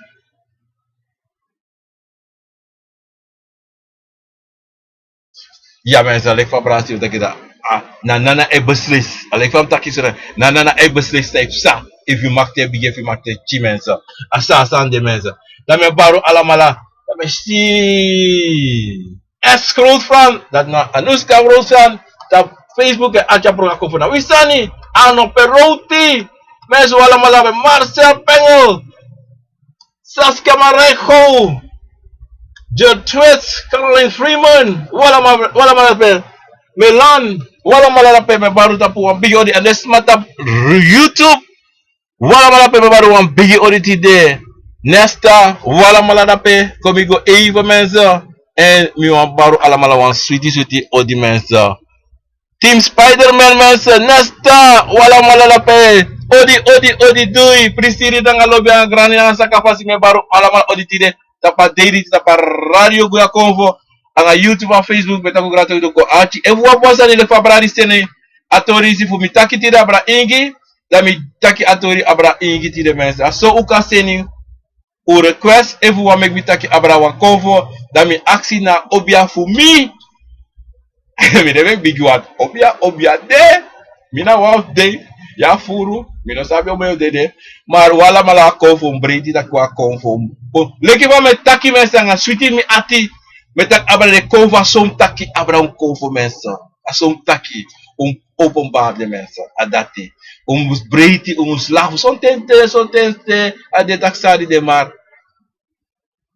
ya, mensen, a leki fa brada Steven taki dati. Ah, na nana e beslis. A leki fa mi taki so, na nana e beslis san yu psa. Efu yu makti e bigi, efu yu makti e pikin, mensen. A so a sani de, mensen. Dan mi e bari un alamala. Dan mi e si S Grootfran, dati na Anuska Grootfran, na Facebook, èn arki a program A Konfo Na Wi Sani, Arno Perotti, mensen, un alamala na pe, Marcel Pengel, Saskia Marijgo, Gertrude, Caroline Freeman, un alamala, un alamala na pe, Melan, un alamala na pe, mi e bari un tapu wan bigi odi, èn den sma tapu YouTube, un alamala na pe, mi e bari un wan bigi odi tide. Nesta, un alamala na pe, kon mi go even, mensen. Èn mi wani bari un alamala wan switi switi odi, mensen. Team Spiderman, mensen. Nesta, un alamala na pe. Odi, odi, odi, dui. Prisiri nanga lobi nanga grani nanga saka fasi, mi e bari un alamala odi tide. Tapu a dei disi tapu a Radio Guya Konfo. Anga YouTube, a Facebook, mi e taki un grati odi, un kon arki. Efu wan bun sani leki fa brada disi seni a tori disi fu mi taki tide abra ingi, dan mi taki a tori abra ingi tide, mensen. A so un kan seni un request, efu un wani meki mi taki abra wan konfo, dan mi aksi na obia fu mi. Mi de, mi bigi wan obia, obia de. Mi na wan fu den, ya furu, mi no sabi omeni den de. Ma un alamala, a konfo mus breiti, taki wan konfo mus. Leki fa mi e taki, mensen, nanga switi mi ati, mi e taki abra den konfo, a so mi taki abra un konfo, mensen. A so mi taki, un openbaar den, mensen. A dati. Un mus breiti, un mus lafu. Sonten te, sonten te, a de taki sani de, ma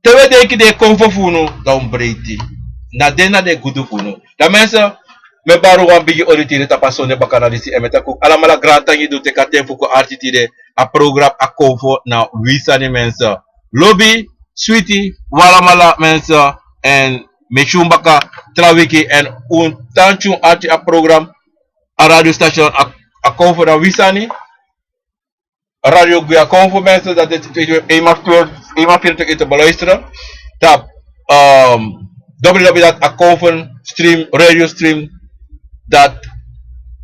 te un e denki den konfo fu unu, dan un mus breiti. Na den na den gudu fu unu. Dan, mensen, mi e bari un wan bigi odi tide tapu a sonde bakana disi, èn mi e taki un alamala grantangi di un teki a ten fu kon arki tide a program A Konfo Na Wi Sani, mensen. Lobi, switi, un alamala, mensen, èn mi e si un baka tra wiki, èn un tan tune arki a program, a radiostation A, A Konfo Na Wi Sani, Radio Guya Konfo, mensen, dat dit tweede uur eenmaal veertig uur te beluisteren. Tap, ehm, w w w dot akonfo stream, radio stream dot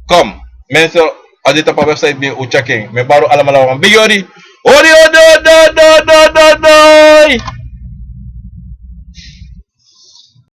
com. Mensen, a de tapu a website ben un checking. Mi e bari un alamala wan bigi odi. Odi, odi, odi, odi.